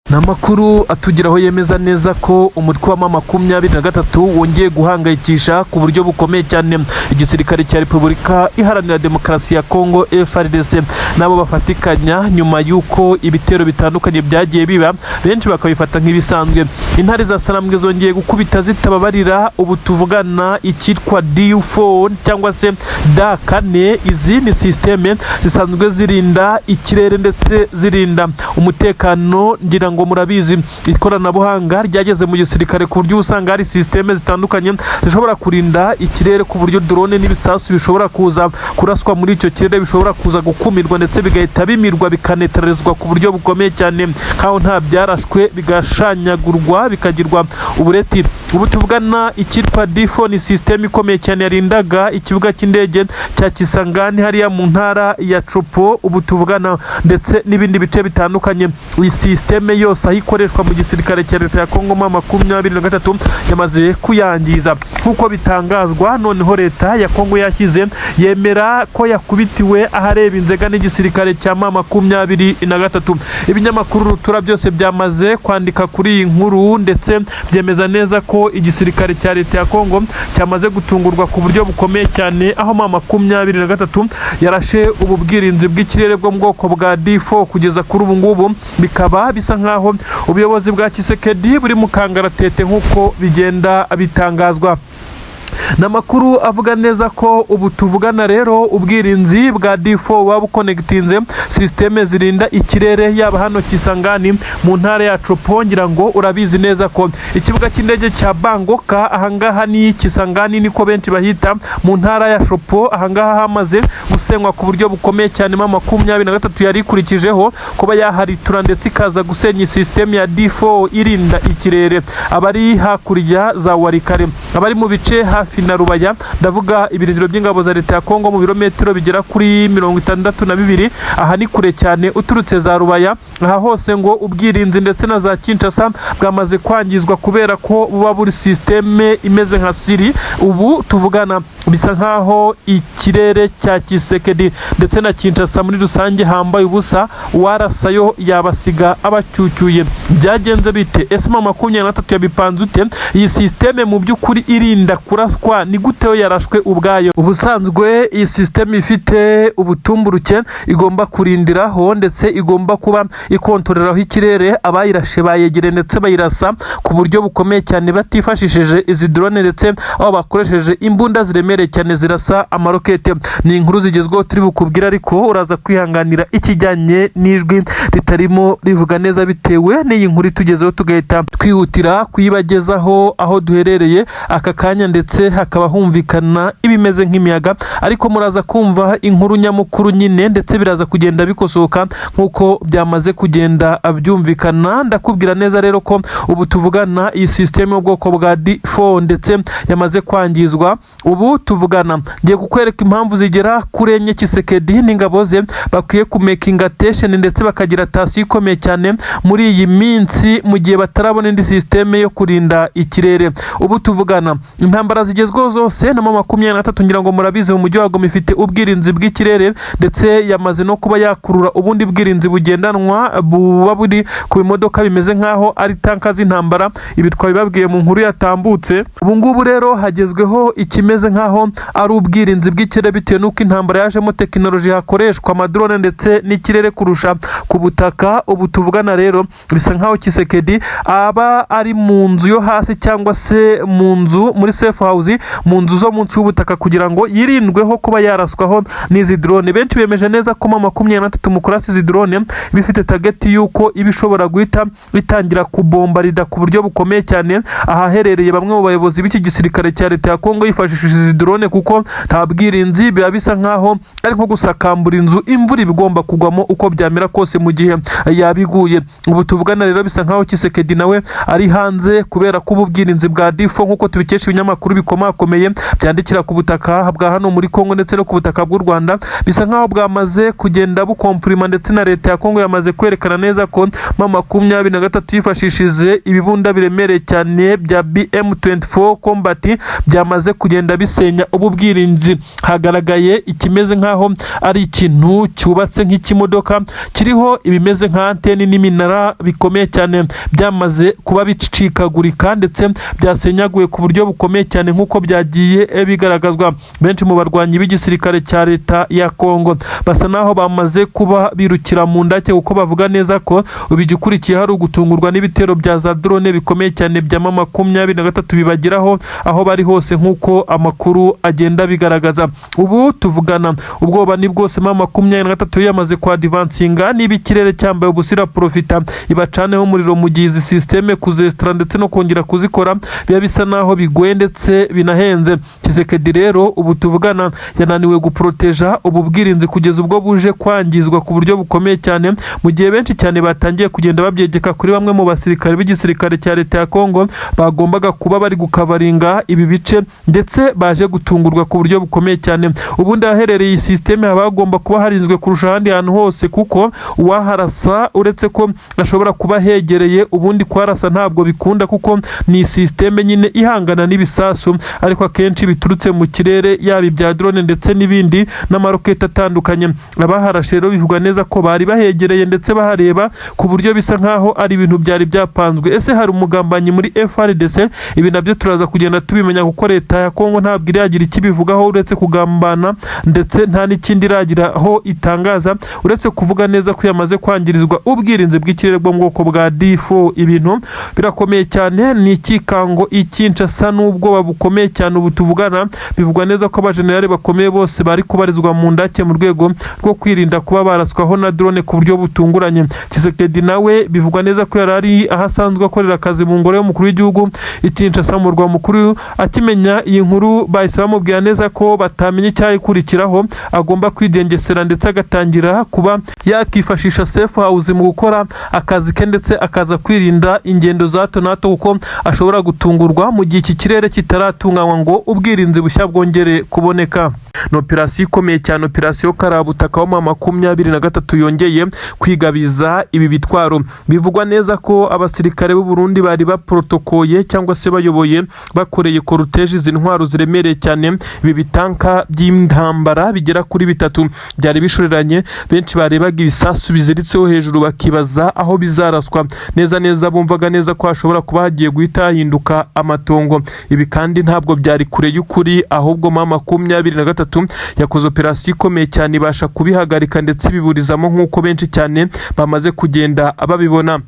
Ni amakuru atugeraho yemeza neza ko umutwe wa M23 wongeye guhangayikisha ku buryo bukomeye cyane igisirikare cya Repubulika Iharanira Demokarasi ya Kongo, FARDC, nabo bafatikanya, nyuma y'uko ibitero bitandukanye byagiye biba, benshi bakabifata nk'ibisanzwe. Intare za Sarambwe zongeye gukubita zitababarira. Ubu tuvugana, icyitwa D4 cyangwa se D4, izi ni système zisanzwe zirinda ikirere ndetse zirinda umutekano. Ngira ngo murabizi, ikoranabuhanga ryageze mu gisirikare ku buryo usanga hari système zitandukanye zishobora kurinda ikirere, ku buryo drone n'ibisasu bishobora kuza kuraswa muri icyo kirere bishobora kuza gukumirwa ndetse bigahita bimirwa, bikanetarezwa ku buryo bukomeye cyane, nkaho nta byarashwe, bigashanyagurwa, bikagirwa ubureti. Ubu tuvugana, icyitwa D4 ni système ikomeye cyane yarindaga ikibuga cy'indege cya Kisangani hariya mu ntara ya Tshopo, ubu tuvugana, ndetse n'ibindi bice bitandukanye. Iyi système yose aho ikoreshwa mu gisirikare cya leta ya Kongo, M23 yamaze kuyangiza nk'uko bitangazwa. Noneho leta ya Kongo yashyize yemera ko yakubitiwe ahareba inzega n'igisirikare cya M23. Ibinyamakuru rutura byose byamaze kwandika kuri iyi nkuru, ndetse byemeza neza ko igisirikare cya leta ya Kongo cyamaze gutungurwa ku buryo bukomeye cyane, aho M23 yarashe ubu bwirinzi bw'ikirere bwo mu bwoko bwa D4. Kugeza kuri ubu ngubu bikaba bisa nkaho ubuyobozi bwa Tshisekedi buri mu kangaratete, nk'uko bigenda bitangazwa. Ni amakuru avuga neza ko ubu tuvugana rero ubwirinzi bwa D4 buba bukonegitinze système zirinda ikirere, yaba hano Kisangani mu ntara ya Tshopo. Ngira ngo urabizi neza ko ikibuga cy'indege cya Bangoka, ahangaha ni Kisangani niko benshi bahita, mu ntara ya Tshopo, ahangaha hamaze gusenywa ku buryo bukomeye cyane. M23 yari ikurikijeho kuba yaharitura ndetse ikaza gusenya système ya D4 irinda ikirere. Abari hakurya za Walikale, abari mu bice hafi na Rubaya, ndavuga ibirindiro by'ingabo za leta ya Kongo mu birometero bigera kuri 62, aha ni kure cyane uturutse za Rubaya, aha hose ngo ubwirinzi ndetse na za Kinshasa bwamaze kwangizwa, kubera ko buba buri système imeze nka siri. Ubu tuvugana bisa nkaho ikirere cya Tshisekedi ndetse na Kinshasa muri rusange hambaye ubusa, uwarasayo yabasiga abacyucyuye. Byagenze bite ese? M23 yabipanze ute? Iyi système mu by'ukuri irinda kuraswa ni gute yo yarashwe ubwayo? Ubusanzwe iyi système ifite ubutumburuke igomba kurindiraho ndetse igomba kuba ikontoreraho ikirere. Abayirashe bayegereye ndetse bayirasa ku buryo bukomeye cyane batifashishije izi drone, ndetse aho bakoresheje imbunda ziremereye cyane zirasa amarokete. Ni inkuru zigezweho turi bukubwira, ariko uraza kwihanganira ikijyanye n'ijwi ritarimo rivuga neza bitewe n'iyi nkuru itugezeho, tugahita twihutira kuyibagezaho aho duherereye aka kanya, ndetse hakaba humvikana ibimeze nk'imiyaga. Ariko muraza kumva inkuru nyamukuru nyine, ndetse biraza kugenda bikosoka nk'uko byamaze kugenda byumvikana. Ndakubwira neza rero ko ubu tuvugana iyi système y'ubwoko bwa D4 ndetse yamaze kwangizwa. Ubu tuvugana ngiye kukwereka impamvu zigera kuri enye Tshisekedi n'ingabo ze bakwiye kumakinga attention ndetse bakagira attention ikomeye cyane muri iyi minsi, mu gihe batarabona indi système yo kurinda ikirere. Ubu tuvugana, intambara zigezweho zose na M23, ngira ngo murabizi, mu mujyi wa Goma ifite ubwirinzi bw'ikirere, ndetse yamaze no kuba yakurura ubundi bwirinzi bugendanwa buba buri ku bimodoka bimeze nk'aho ari tanka z'intambara. Ibi twabibabwiye mu nkuru yatambutse. Ubu ngubu rero hagezweho ikimeze nk'aho ari ubwirinzi bw'ikirere, bitewe n'uko intambara yajemo tekinoloji, hakoreshwa amadrone ndetse n'ikirere kurusha ku butaka. Ubu tuvugana rero bisa nk'aho Tshisekedi aba ari mu nzu yo hasi cyangwa se mu nzu muri safe house, mu nzu zo munsi y'ubutaka, kugira ngo yirindweho kuba yaraswaho n'izi drone. Benshi bemeje neza ko M23 mu kurasa izi drone bifite target y'uko iba ishobora guhita itangira kubombarida ku buryo bukomeye cyane ahaherereye bamwe mu bayobozi b'iki gisirikare cya leta ya Kongo yifashishije izi drone, kuko nta bwirinzi, biba bisa nkaho ari nko gusakambura inzu, imvura iba igomba kugwamo uko byamera kose mu gihe yabiguye. Ubu tuvugana rero bisa nkaho Tshisekedi nawe ari hanze, kubera ko ubu bwirinzi bwa D4, nk'uko tubikesha ibinyamakuru. bikomakomeye byandikira ku butaka bwa hano muri Kongo ndetse no ku butaka bw'u Rwanda, bisa nkaho bwamaze kugenda bukomfirima, ndetse na leta ya Kongo yamaze kwerekana neza ko M23 yifashishije ibibunda biremereye cyane bya BM24 Combat byamaze kugenda bisenya ubu bwirinzi. Hagaragaye ikimeze nkaho ari ikintu cyubatse nk'ikimodoka kiriho ibimeze nka anteni n'iminara bikomeye cyane, byamaze kuba bicikagurika ndetse byasenyaguye ku buryo bukomeye cyane, nk'uko byagiye bigaragazwa. Benshi mu barwanyi b'igisirikare cya leta ya Kongo basa naho bamaze kuba birukira mu ndake, kuko bavuga neza ko ubu igikurikiye hari ugutungurwa n'ibitero bya za drone bikomeye cyane bya M23 bibageraho aho bari hose, nk'uko amakuru agenda bigaragaza. Ubu tuvugana, ubwoba ni bwose. M23 yamaze kwadvancinga. Niba ikirere cyambaye ubusira, profita ibacaneho umuriro, mu gihe izi système kuzesitara ndetse no kongera kuzikora biba bisa naho bigoye ndetse binahenze. Tshisekedi rero ubu tuvugana yananiwe guproteja ubu bwirinzi kugeza ubwo buje kwangizwa ku buryo bukomeye cyane, mu gihe benshi cyane batangiye kugenda babyegeka kuri bamwe mu basirikare b'igisirikare cya leta ya Kongo bagombaga kuba bari gukavaringa ibi bice, ndetse baje gutungurwa ku buryo bukomeye cyane. Ubundi ahaherereye iyi système haba hagomba kuba harinzwe kurusha ahandi hantu hose, kuko uwaharasa, uretse ko ashobora kuba hegereye, ubundi kuharasa ntabwo bikunda, kuko ni système nyine ihangana n'ibisasu, ariko akenshi biturutse mu kirere, yaba ibya drone ndetse n'ibindi n'amaroketi atandukanye. Abaharashe rero bivugwa neza ko bari bahegereye ndetse bahareba, ku buryo bisa nkaho ari ibintu byari byapanzwe. Ese hari umugambanyi muri FARDC? Ibi nabyo turaza kugenda tubimenya, kuko leta ya Kongo ntabwo iragira icyo ibivugaho uretse kugambana, ndetse nta n'ikindi iragira aho itangaza uretse kuvuga neza ko yamaze kwangirizwa ubwirinzi bw'ikirere bwo mu bwoko bwa D4. Ibintu birakomeye cyane, ni ikikango i Kinshasa n'ubwoba bukomeye cyane. Ubu tuvugana bivugwa neza ko abajenerali bakomeye bose bari kubarizwa mu ndake mu rwego rwo kwirinda kuba baraswaho na drone ku buryo butunguranye. Tshisekedi nawe bivugwa neza ko yari ari aho asanzwe akorera akazi mu ngoro y'umukuru w'igihugu i Kinshasa, mu murwa mukuru. Akimenya iyi nkuru, bahise bamubwira neza ko batamenya icyayikurikiraho, agomba kwigengesera ndetse agatangira kuba yakifashisha safe house mu gukora akazi ke, ndetse akaza kwirinda ingendo za hato na hato, kuko ashobora gutungurwa mu gihe iki kirere kitaratunganywa ngo ubwirinzi bushya bwongere kuboneka. Ni operasiyo ikomeye cyane, operasiyo karabutaka wa M23 yongeye kwigabiza ibi bitwaro. Bivugwa neza ko abasirikare b'u Burundi bari baprotokoye cyangwa se bayoboye, bakoreye cortège izi ntwaro ziremereye cyane. Ibi bitanka by'intambara bigera kuri bitatu byari bishoreranye. Benshi barebaga ibisasu biziritseho hejuru bakibaza aho bizaraswa neza neza. Bumvaga neza ko hashobora kuba hagiye guhita hahinduka amatongo. Ibi kandi ntabwo byari kure y'ukuri, ahubwo M23 yakoze operasiyo ikomeye cyane, ibasha kubihagarika ndetse ibiburizamo, nk'uko benshi cyane bamaze kugenda babibona.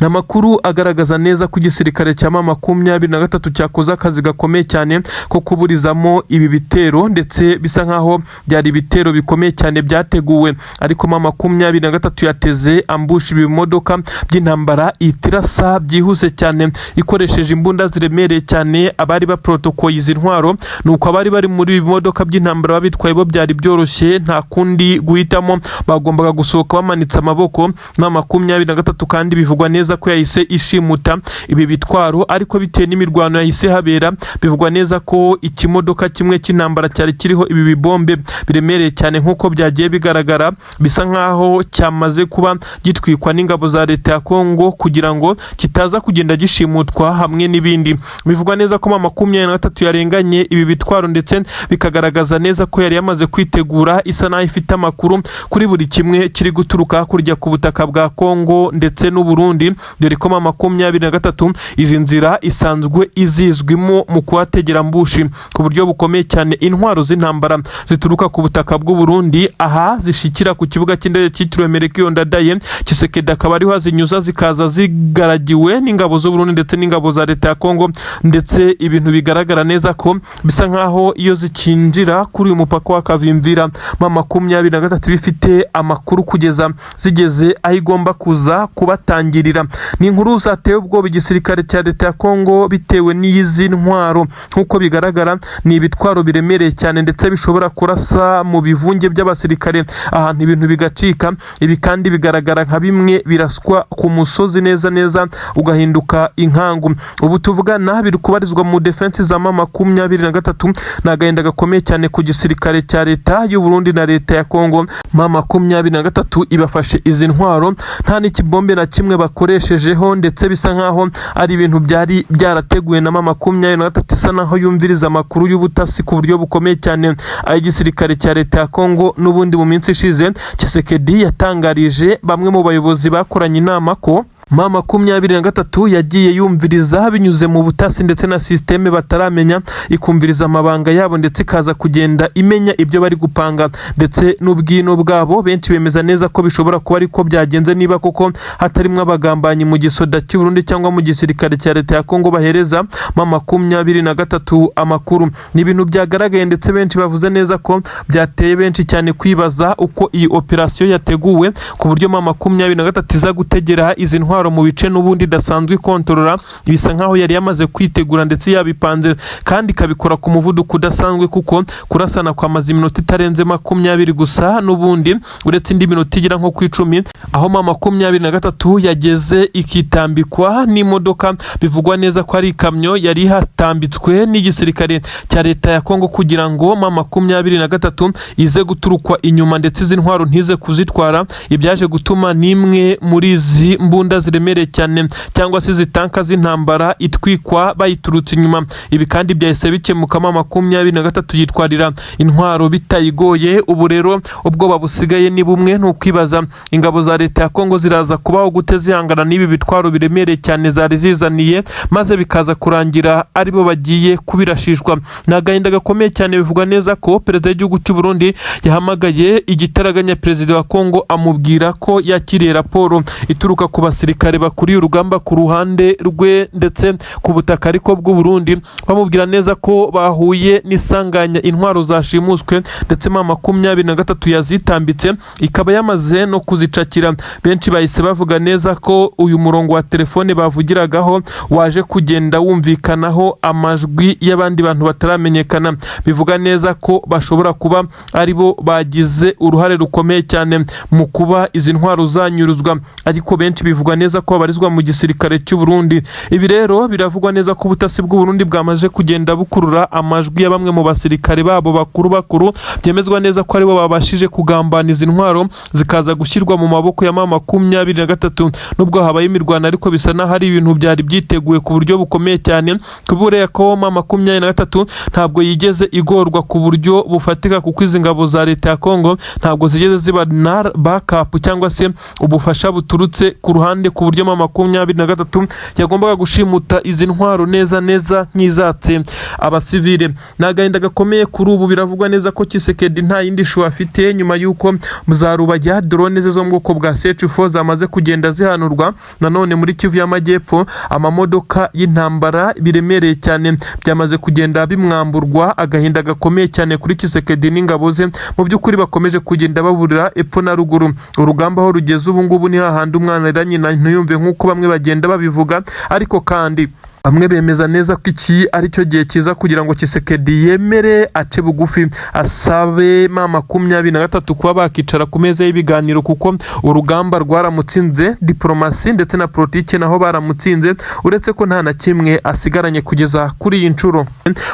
Ni amakuru agaragaza neza ko igisirikare cya M23 cyakoze akazi gakomeye cyane ko kuburizamo ibi bitero, ndetse bisa nkaho byari ibitero bikomeye cyane byateguwe, ariko M23 yateze ambush ibi bimodoka by'intambara, ihita irasa byihuse cyane ikoresheje imbunda ziremereye cyane abari baprotokoye izi ntwaro. Nuko abari bari muri ibi bimodoka by'intambara babitwaye bo byari byoroshye, nta kundi guhitamo, bagombaga gusohoka bamanitse amaboko. M23 kandi bivugwa neza ko yahise ishimuta ibi bitwaro, ariko bitewe n'imirwano yahise habera, bivugwa neza ko ikimodoka kimwe cy'intambara cyari kiriho ibi bibombe biremereye cyane, nk'uko byagiye bigaragara, bisa nkaho cyamaze kuba gitwikwa n'ingabo za leta ya Kongo kugira ngo kitaza kugenda gishimutwa hamwe n'ibindi. Bivugwa neza ko M23 yarenganye ibi bitwaro, ndetse bikagaragaza neza ko yari yamaze kwitegura, isa naho ifite amakuru kuri buri kimwe kiri guturuka hakurya ku butaka bwa Kongo ndetse n'u Burundi, dore ko M23 izi nzira isanzwe izizwimo mu kuhategera ambush ku buryo bukomeye cyane. Intwaro z'intambara zituruka ku butaka bw'u Burundi aha zishikira ku kibuga cy'indege cyitiriwe Melchior Ndadaye, Tshisekedi akaba ariho azinyuza, zikaza zigaragiwe n'ingabo z'u Burundi ndetse n'ingabo za leta ya Kongo, ndetse ibintu bigaragara neza ko bisa nkaho iyo zikinjira kuri uyu mupaka wa Kavimvira, M23 bifite amakuru kugeza zigeze aho igomba kuza kubatangirira. Ruganirira. Ni inkuru zateye ubwoba igisirikare cya leta ya Kongo bitewe n'izi ntwaro. Nk'uko bigaragara, ni ibitwaro biremereye cyane ndetse bishobora kurasa mu bivunge by'abasirikare ahantu ibintu bigacika. Ibi kandi bigaragara nka bimwe biraswa ku musozi neza neza ugahinduka inkangu. Ubu tuvugana biri kubarizwa mu defense za M23. Ni agahinda gakomeye cyane ku gisirikare cya leta y'u Burundi na leta ya Kongo. M23 ibafashe izi ntwaro nta n'ikibombe na kimwe bakoreshejeho, ndetse bisa nkaho ari ibintu byari byarateguwe na M23, isa naho yumviriza amakuru y'ubutasi ku buryo bukomeye cyane ay'igisirikare cya leta ya Kongo. N'ubundi mu minsi ishize, Tshisekedi yatangarije bamwe mu bayobozi bakoranye inama ko M23 yagiye yumviriza binyuze mu butasi ndetse na système bataramenya, ikumviriza amabanga yabo ndetse ikaza kugenda imenya ibyo bari gupanga ndetse n'ubwino bwabo. Benshi bemeza neza ko bishobora kuba ariko byagenze, niba koko hatarimo abagambanyi mu gisoda cy'u Burundi cyangwa mu gisirikare cya leta ya Kongo bahereza M23 amakuru. Ni ibintu byagaragaye ndetse benshi bavuze neza ko byateye benshi cyane kwibaza uko iyi operasiyo yateguwe, ku buryo M23 iza gutegera izi ntwaro mu bice n'ubundi idasanzwe ikontorora. Bisa nkaho yari yamaze kwitegura ndetse yabipanze, kandi ikabikora ku muvuduko udasanzwe, kuko kurasana kwamaze iminota itarenze 20 gusa, n'ubundi uretse indi minota igera nko ku 10, aho M23 yageze ikitambikwa n'imodoka bivugwa neza ko ari ikamyo yari ihatambitswe n'igisirikare cya leta ya Kongo, kugira ngo M23 ize guturukwa inyuma ndetse izi ntwaro ntize kuzitwara. Ibyaje gutuma n'imwe muri izi mbunda ziremereye cyane cyangwa se izi tanka z'intambara itwikwa bayiturutse inyuma. Ibi kandi byahise bikemuka, M23 yitwarira intwaro bitayigoye. Ubu rero ubwoba busigaye ni bumwe, ni ukwibaza ingabo za leta ya Kongo ziraza kubaho gute zihangana n'ibi bitwaro biremereye cyane zari zizaniye, maze bikaza kurangira aribo bagiye kubirashishwa. Ni agahinda gakomeye cyane. Bivugwa neza ko perezida w'igihugu cy'u Burundi yahamagaye igitaraganya perezida wa Kongo, amubwira ko yakiriye raporo ituruka ku basirikare bakuriye urugamba ku ruhande rwe ndetse ku butaka ariko bw'u Burundi, bamubwira neza ko bahuye n'isanganya, intwaro zashimuswe ndetse M23 yazitambitse, ikaba yamaze no kuzicakira. Benshi bahise bavuga neza ko uyu murongo wa telefone bavugiragaho waje kugenda wumvikanaho amajwi y'abandi bantu bataramenyekana, bivuga neza ko bashobora kuba aribo bagize uruhare rukomeye cyane mu kuba izi ntwaro zanyuruzwa, ariko benshi bivugwa neza ko babarizwa mu gisirikare cy'u Burundi. Ibi rero biravugwa neza ko ubutasi bw'u Burundi bwamaze kugenda bukurura amajwi ya bamwe mu basirikare babo bakuru bakuru, byemezwa neza ko aribo babashije kugambana izi ntwaro zikaza gushyirwa mu maboko ya M23. Nubwo habaye imirwano, ariko bisa n'aho ari ibintu byari byiteguwe ku buryo bukomeye cyane, kubera ko M23 ntabwo yigeze igorwa ku buryo bufatika, kuko izi ngabo za leta ya Kongo ntabwo zigeze ziba na backup cyangwa se ubufasha buturutse ku ruhande, ku buryo M23 yagombaga gushimuta izi ntwaro neza neza nk'izatse abasivile. Ni agahinda gakomeye. Kuri ubu biravugwa neza ko Tshisekedi nta yindi choix afite, nyuma y'uko za Rubaya drone ze zo mu bwoko bwa CH4 zamaze kugenda zihanurwa. Nanone muri Kivu y'Amajyepfo, amamodoka y'intambara biremereye cyane byamaze kugenda bimwamburwa. Agahinda gakomeye cyane kuri Tshisekedi n'ingabo ze, mu by'ukuri bakomeje kugenda baburira epfo na ruguru. Urugamba aho rugeze ubu ngubu ni hahandi umwana arira nyina ntiyumve, nk'uko bamwe bagenda babivuga. Ariko kandi bamwe bemeza neza ko iki ari cyo gihe cyiza kugira ngo Tshisekedi yemere ace bugufi, asabe M23 kuba bakicara ku meza y'ibiganiro, kuko urugamba rwaramutsinze, diporomasi ndetse na politiki naho baramutsinze, uretse ko nta na kimwe asigaranye kugeza kuri iyi nshuro.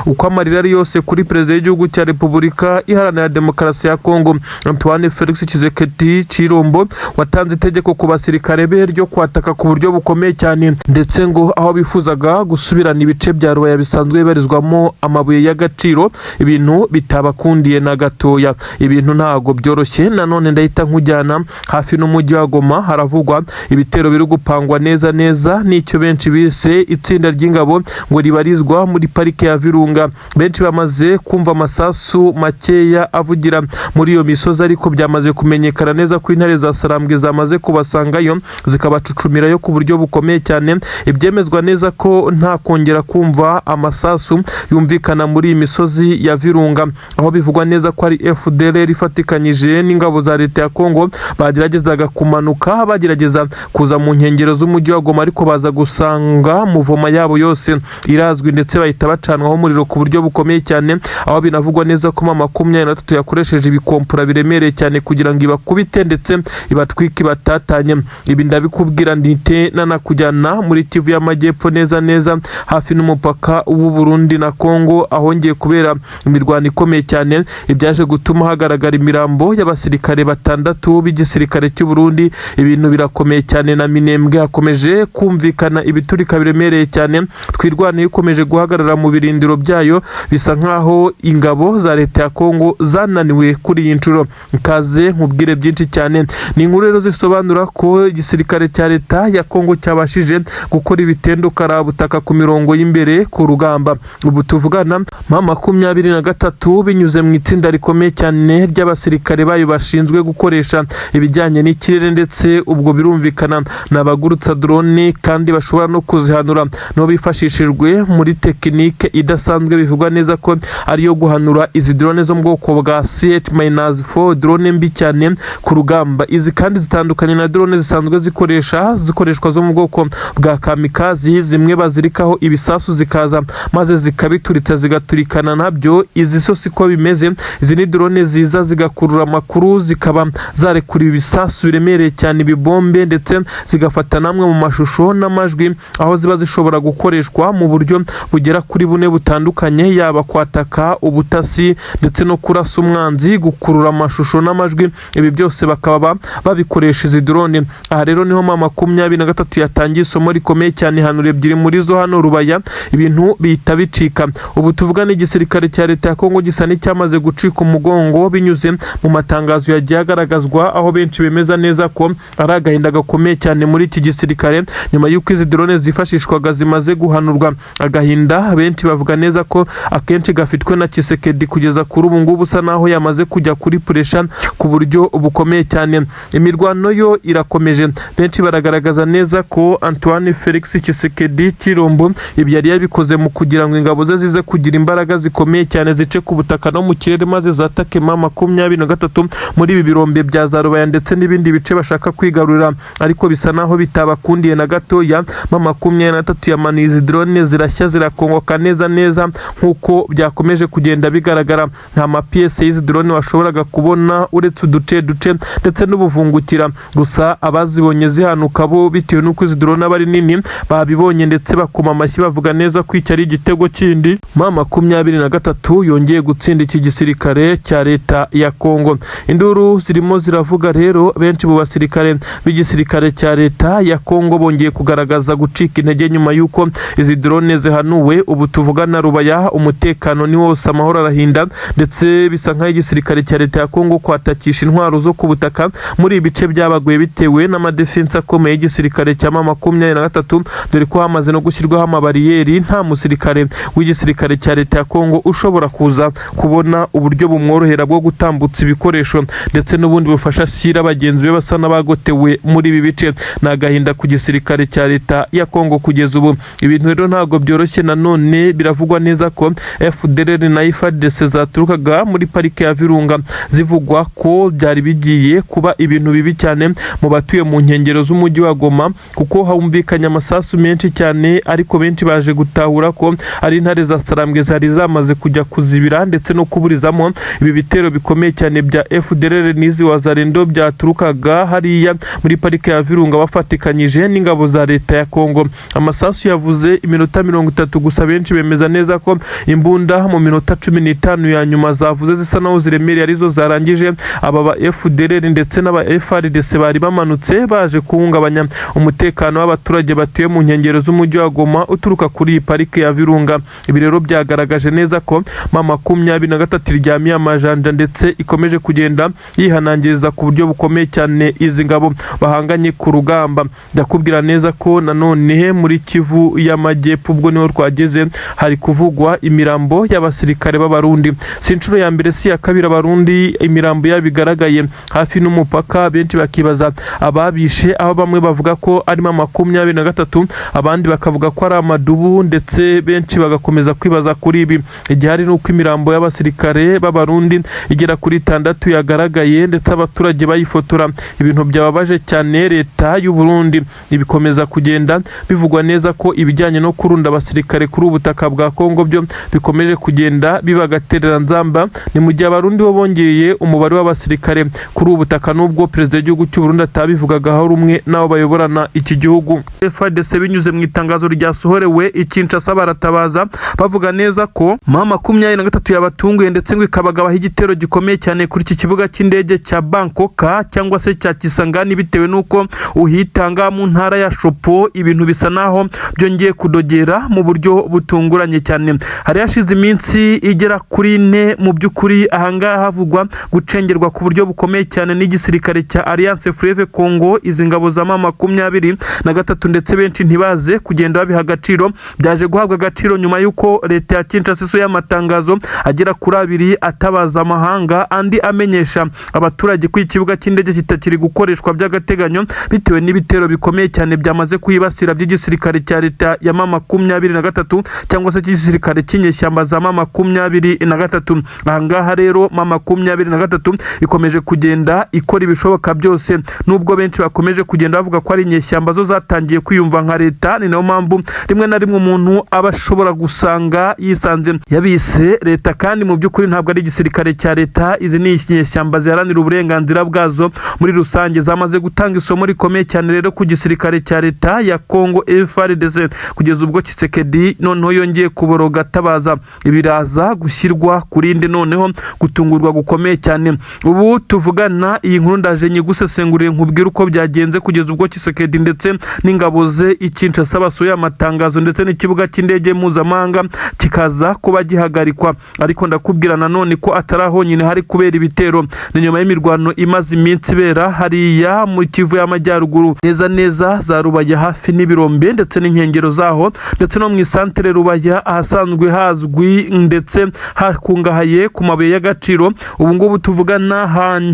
Uko amarira ari yose kuri perezida w'igihugu cya Repubulika Iharanira Demokarasi ya Kongo, Antoine Felix Tshisekedi Tshilombo, watanze itegeko ku basirikare be ryo kwataka ku buryo bukomeye cyane, ndetse ngo aho bifuzaga gusubirana ibice bya Rubaya bisanzwe bibarizwamo amabuye y'agaciro, ibintu bitabakundiye na gatoya. Ibintu ntago byoroshye. Nanone ndahita nkujyana hafi n'umujyi wa Goma, haravugwa ibitero biri gupangwa neza neza n'icyo benshi bise itsinda ry'ingabo ngo ribarizwa muri parike ya Virunga. Benshi bamaze kumva amasasu makeya avugira muri iyo misozi, ariko byamaze kumenyekana neza ko intare za Sarambwe zamaze kubasangayo, zikabacucumirayo ku buryo bukomeye cyane. Ibyemezwa neza ko ko nta kongera kumva amasasu yumvikana muri iyi misozi ya Virunga, aho bivugwa neza ko ari FDLR ifatikanyije n'ingabo za leta ya Kongo bageragezaga kumanuka, bagerageza kuza mu nkengero z'umujyi wa Goma, ariko baza gusanga mouvement yabo yose irazwi, ndetse bahita bacanwaho umuriro ku buryo bukomeye cyane, aho binavugwa neza ko M23 yakoresheje ibikompura biremereye cyane kugira ngo ibakubite ndetse ibatwike, ibatatanye. Ibi ndabikubwira ndite nanakujyana muri Kivu y'Amajyepfo, neza neza hafi n'umupaka w'u Burundi na Kongo, ahongeye kubera imirwano ikomeye cyane, ibyaje gutuma hagaragara imirambo y'abasirikare batandatu b'igisirikare cy'u Burundi. Ibintu birakomeye cyane. Na Minembwe hakomeje kumvikana ibiturika biremereye cyane. Twirwaneho ikomeje guhagarara mu birindiro byayo, bisa nkaho ingabo za leta ya Kongo zananiwe kuri iyi nshuro. Ikaze nkubwire byinshi cyane. Ni inkuru rero zisobanura ko igisirikare cya leta ya Kongo cyabashije gukora ibitendo karabutaka ku mirongo y'imbere ku rugamba. Ubu tuvugana, M23, binyuze mu itsinda rikomeye cyane ry'abasirikare bayo bashinzwe gukoresha ibijyanye n'ikirere, ndetse ubwo birumvikana ni abagurutsa drone kandi bashobora no kuzihanura, nibo bifashishijwe muri tekinike idasanzwe bivugwa neza ko ariyo guhanura izi drone zo mu bwoko bwa CH-4, drone mbi cyane ku rugamba. Izi kandi zitandukanye na drone zisanzwe zikoreshwa zo mu bwoko bwa kamikazi, zimwe bazirikaho ibisasu zikaza maze zikabituritsa, zigaturikana nabyo. Izi so siko bimeze. Izi ni drone ziza zigakurura amakuru, zikaba zarekura ibisasu biremereye cyane, ibibombe, ndetse zigafata namwe mu mashusho n'amajwi, aho ziba zishobora gukoreshwa mu buryo bugera kuri bune butandukanye: yaba kwataka, ubutasi, ndetse no kurasa umwanzi, gukurura amashusho n'amajwi. Ibi byose bakaba babikoresha izi drone. Aha rero niho M23 yatangiye isomo rikomeye cyane, hanura ebyiri muri zo hano Rubaya, ibintu bihita bicika. Ubu tuvugana, igisirikare cya leta ya Kongo gisa n'icyamaze gucika umugongo, binyuze mu matangazo yagiye agaragazwa, aho benshi bemeza neza ko ari agahinda gakomeye cyane muri iki gisirikare nyuma y'uko izi drone zifashishwaga zimaze guhanurwa. Agahinda benshi bavuga neza ko akenshi gafitwe na Tshisekedi kugeza kuri ubu ngubu, usa naho yamaze kujya kuri pressure ku buryo bukomeye cyane. Imirwano yo irakomeje. Benshi baragaragaza neza ko Antoine Felix Tshisekedi Tshilombo ibi yari yabikoze mu kugira ngo ingabo ze zize kugira imbaraga zikomeye cyane, zice ku butaka no mu kirere, maze zatake M23 muri ibi birombe bya za Rubaya ndetse n'ibindi bice bashaka kwigarurira, ariko bisa naho bitabakundiye na gatoya. M23 yamanuye izi drone, zirashya, zirakongoka neza neza nk'uko byakomeje kugenda bigaragara. Nta mapiyese y'izi drone washoboraga kubona uretse uduce duce ndetse n'ubuvungukira gusa. Abazibonye zihanuka bo, bitewe n'uko izi drone aba ari nini, babibonye ndetse bakoma amashyi, bavuga neza ko iki ari igitego kindi M23 yongeye gutsinda iki gisirikare cya leta ya Kongo. Induru zirimo ziravuga rero. Benshi mu basirikare b'igisirikare cya leta ya Kongo bongeye kugaragaza gucika intege nyuma y'uko izi drone zihanuwe. Ubu tuvugana, Rubaya umutekano ni wose, amahoro arahinda, ndetse bisa nk'aho igisirikare cya leta ya Kongo kwatakisha intwaro zo ku butaka muri ibi bice byabaguye, bitewe n'amadefense akomeye y'igisirikare cya M23, dore ko hamaze no gushyirwaho amabariyeri. Nta musirikare w'igisirikare cya leta ya Kongo ushobora kuza kubona uburyo bumworohera bwo gutambutsa ibikoresho ndetse n'ubundi bufasha ashyira bagenzi be basa n'abagotewe muri ibi bice. Ni agahinda ku gisirikare cya leta ya Kongo kugeza ubu. Ibintu rero ntabwo byoroshye. Nanone biravugwa neza ko FDLR na FARDC zaturukaga muri parike ya Virunga, zivugwa ko byari bigiye kuba ibintu bibi cyane mu batuye mu nkengero z'umujyi wa Goma, kuko humvikanye amasasu menshi cyane, ariko benshi baje gutahura ko ari intare za Sarambwe zari zamaze kujya kuzibira ndetse no kuburizamo ibi bitero bikomeye cyane bya FDLR n'izi Wazalendo byaturukaga hariya muri parike ya Virunga bafatikanyije n'ingabo za leta ya Kongo. Amasasu yavuze iminota 30 gusa. Benshi bemeza neza ko imbunda mu minota 15 ya nyuma zavuze zisa naho ziremereye arizo zarangije aba ba FDLR ndetse n'aba FARDC bari bamanutse baje kuhungabanya umutekano w'abaturage batuye mu nkengero z'umujyi wa Goma uturuka kuri iyi parike ya Virunga. Ibi rero byagaragaje neza ko M23 iryamiye amajanja, ndetse ikomeje kugenda yihanangiriza ku buryo bukomeye cyane izi ngabo bahanganye ku rugamba. Ndakubwira neza ko nanone muri Kivu y'Amajyepfo, ubwo niho twageze, hari kuvugwa imirambo y'abasirikare b'Abarundi. Si inshuro ya mbere, si iya kabiri Abarundi imirambo yabo igaragaye hafi n'umupaka, benshi bakibaza ababishe, aho bamwe bavuga ko arimo M23, abandi bakavuga bakavuga ko ari amadubu, ndetse benshi bagakomeza kwibaza kuri ibi. Igihari ni uko imirambo y'abasirikare b'Abarundi igera kuri 6 yagaragaye, ndetse abaturage bayifotora, ibintu byababaje cyane leta y'u Burundi. Ibikomeza kugenda bivugwa neza ko ibijyanye no kurunda abasirikare kuri ubu butaka bwa Kongo byo bikomeje kugenda biba agatereranzamba. Ni mu gihe Abarundi bo bongeye umubare w'abasirikare kuri ubu butaka, nubwo perezida w'igihugu cy'u Burundi atabivugagaho rumwe n'abo bayoborana iki gihugu. FARDC binyuze mu itangazo ryasohorewe i Kinshasa baratabaza, bavuga neza ko M23 yabatunguye, ndetse ngo ikabagabaho igitero gikomeye cyane kuri iki kibuga cy'indege cya Bangkoka cyangwa se cya Kisangani, bitewe n'uko uhitanga mu ntara ya Tshopo. Ibintu bisa naho byongeye kudogera mu buryo butunguranye cyane. Hari hashize iminsi igera kuri 4 mu by'ukuri ahangaha havugwa gucengerwa ku buryo bukomeye cyane n'igisirikare cya Alliance Fleuve Congo, izi ngabo za M23, ndetse benshi ntibaze kugenda babiha agaciro. Byaje guhabwa agaciro nyuma y'uko leta ya Kinshasa isohoye amatangazo agera kuri 2 atabaza amahanga, andi amenyesha abaturage ko ikibuga cy'indege kitakiri gukoreshwa by'agateganyo bitewe n'ibitero bikomeye cyane byamaze kuyibasira by'igisirikare cya leta ya M23 cyangwa se cy'igisirikare cy'inyeshyamba za M23. Ahangaha rero M23 ikomeje kugenda ikora ibishoboka byose, nubwo benshi bakomeje kugenda bavuga ko ari inyeshyamba zo zatangiye kwiyumva nka leta. Ni nayo mpamvu rimwe na rimwe umuntu aba ashobora gusanga yisanze yabise leta, kandi mu by'ukuri ntabwo ari igisirikare cya leta. Izi ni inyeshyamba ziharanira uburenganzira bwazo muri rusange, zamaze gutanga isomo rikomeye cyane rero ku gisirikare cya leta ya Congo FARDC, kugeza ubwo Tshisekedi noneho yongeye kuboroga atabaza. Ibiraza gushyirwa kuri nde? Noneho gutungurwa gukomeye cyane. Ubu tuvugana iyi nkuru ndaje nyigusesengurire, nkubwire uko byagenze kugeza ubwo Tshisekedi ndetse n'ingabo ze i Kinshasa basohoye amatangazo, ndetse n'ikibuga cy'indege mpuzamahanga kikaza kuba gihagarikwa. Ariko ndakubwira nanone ko atari aho nyine hari kubera ibitero. Ni nyuma y'imirwano imaze iminsi ibera hariya mu Kivu y'Amajyaruguru, neza neza za Rubaya hafi n'ibirombe ndetse n'inkengero zaho, ndetse no mu isantere Rubaya ahasanzwe hazwi ndetse hakungahaye ku mabuye y'agaciro. Ubu ngubu tuvugana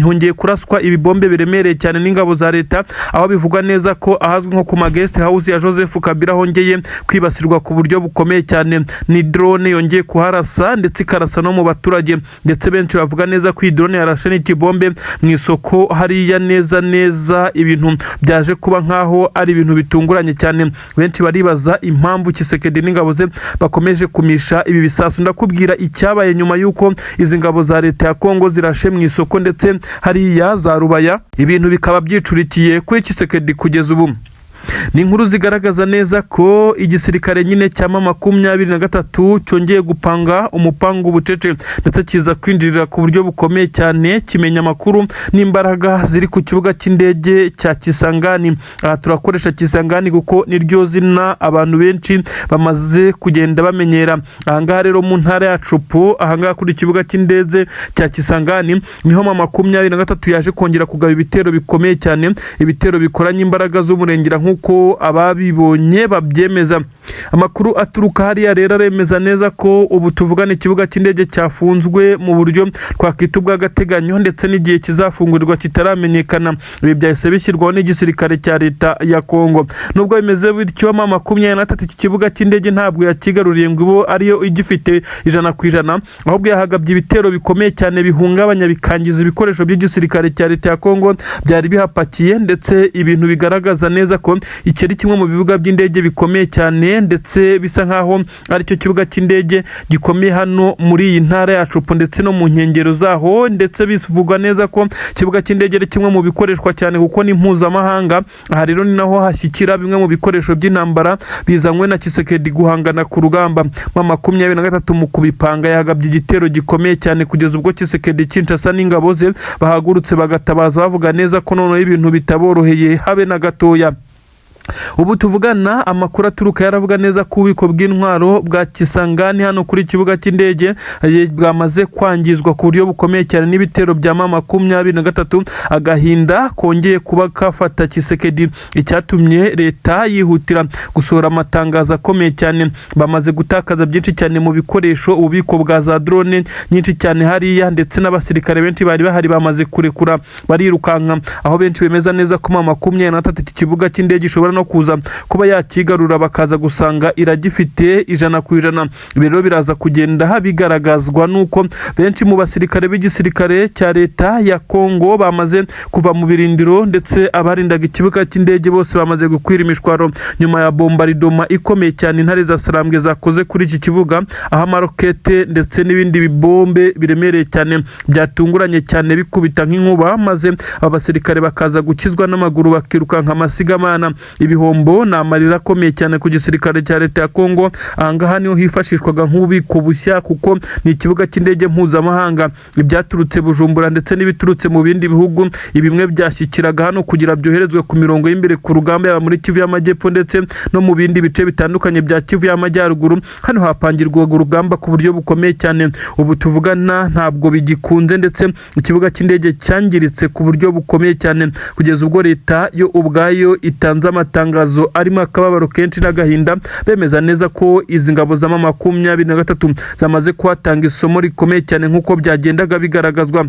hongeye kuraswa ibibombe biremereye cyane n'ingabo za leta, aho bivugwa neza ko ahazwi nko ku ma guest house ya Joseph Kabila hongeye kwibasirwa ku buryo bukomeye cyane. Ni drone yongeye kuharasa, ndetse ikarasa no mu baturage, ndetse benshi bavuga neza ko iyi drone yarashe n'ikibombe mu isoko hariya neza neza. Ibintu byaje kuba nkaho ari ibintu bitunguranye cyane. Benshi baribaza impamvu Tshisekedi n'ingabo ze bakomeje kumisha ibi bisasu. Ndakubwira icyabaye nyuma y'uko izi ngabo za leta ya Kongo zirashe mu isoko ndetse hariya za Rubaya, ibintu bikaba byicurikiye kuri Tshisekedi kugeza ubu. Ni inkuru zigaragaza neza ko igisirikare nyine cya M23 cyongeye gupanga umupango bucece, ndetse kiza kwinjirira ku buryo bukomeye cyane, kimenya amakuru n'imbaraga ziri ku kibuga cy'indege cya Kisangani. Aha turakoresha Kisangani kuko niryo zina abantu benshi bamaze kugenda bamenyera. Ahangaha rero mu ntara ya Tshopo, ahangaha kuri ikibuga cy'indege cya Kisangani, niho M23 yaje kongera kugaba ibitero bikomeye cyane, ibitero bikoranye imbaraga z'umurengera nk'uko ababibonye babyemeza. Amakuru aturuka hariya rero aremeza neza ko ubu tuvugana ikibuga cy'indege cyafunzwe mu buryo twakwita ubw'agateganyo, ndetse n'igihe kizafungurirwa kitaramenyekana. Ibi byahise bishyirwaho n'igisirikare cya leta ya Kongo. Nubwo bimeze bityo, M23 iki kibuga cy'indege ntabwo yakigaruriye ngo ibo ariyo igifite 100%, ahubwo yahagabye ibitero bikomeye cyane bihungabanya, bikangiza ibikoresho by'igisirikare cya leta ya Kongo byari bihapakiye, ndetse ibintu bigaragaza neza ko iki ari kimwe mu bibuga by'indege bikomeye cyane, ndetse bisa nkaho aricyo kibuga cy'indege gikomeye hano muri iyi ntara ya Tshopo ndetse no mu nkengero zaho. Ndetse bivugwa neza ko ikibuga cy'indege ari kimwe mu bikoreshwa cyane kuko ni mpuzamahanga. Aha rero ni naho hashyikira bimwe mu bikoresho by'intambara bizanywe na Tshisekedi guhangana ku rugamba. M23 mu kubipanga yagabye igitero gikomeye cyane, kugeza ubwo Tshisekedi Kinshasa n'ingabo ze bahagurutse bagatabaza, bavuga neza ko noneho ibintu bitaboroheye habe na gatoya. Ubu tuvugana amakuru aturuka yaravuga neza ko ububiko bw'intwaro bwa Kisangani hano kuri ikibuga cy'indege bwamaze kwangizwa ku buryo bukomeye cyane n'ibitero bya M23. Agahinda kongeye kuba kafata Tshisekedi, icyatumye leta yihutira gusohora amatangazo akomeye cyane. Bamaze gutakaza byinshi cyane mu bikoresho, ububiko bwa za drone nyinshi cyane hariya, ndetse n'abasirikare benshi bari bahari bamaze kurekura barirukanka, aho benshi bemeza neza ko M23 iki kibuga cy'indege ishobora no no kuza kuba yakigarura, bakaza gusanga iragifite 100%. Ibi rero biraza kugenda bigaragazwa n'uko benshi mu basirikare b'igisirikare cya leta ya Kongo bamaze kuva mu birindiro, ndetse abarindaga ikibuga cy'indege bose bamaze gukwira imishwaro nyuma ya bombardement ikomeye cyane intare za Sarambwe zakoze kuri iki kibuga, aho amarokete ndetse n'ibindi bibombe biremereye cyane byatunguranye cyane bikubita nk'inkuba, maze aba basirikare bakaza gukizwa n'amaguru bakirukanka amasigamana. Ibihombo ni amarira akomeye cyane ku gisirikare cya leta ya Kongo. Ahangaha niho hifashishwaga nk'ububiko bushya, kuko ni ikibuga cy'indege mpuzamahanga. Ibyaturutse Bujumbura ndetse n'ibiturutse mu bindi bihugu, ibimwe byashyikiraga hano kugira byoherezwe ku mirongo y'imbere ku rugamba, yaba muri Kivu y'Amajyepfo ndetse no mu bindi bice bitandukanye bya Kivu y'Amajyaruguru. Hano hapangirwaga urugamba ku buryo bukomeye cyane. Ubu tuvugana ntabwo bigikunze, ndetse ikibuga cy'indege cyangiritse ku buryo bukomeye cyane, kugeza ubwo leta yo ubwayo itanze amatangazo arimo akababaro kenshi n'agahinda, bemeza neza ko izi ngabo za M23 zamaze kuhatanga isomo rikomeye cyane, nk'uko byagendaga bigaragazwa.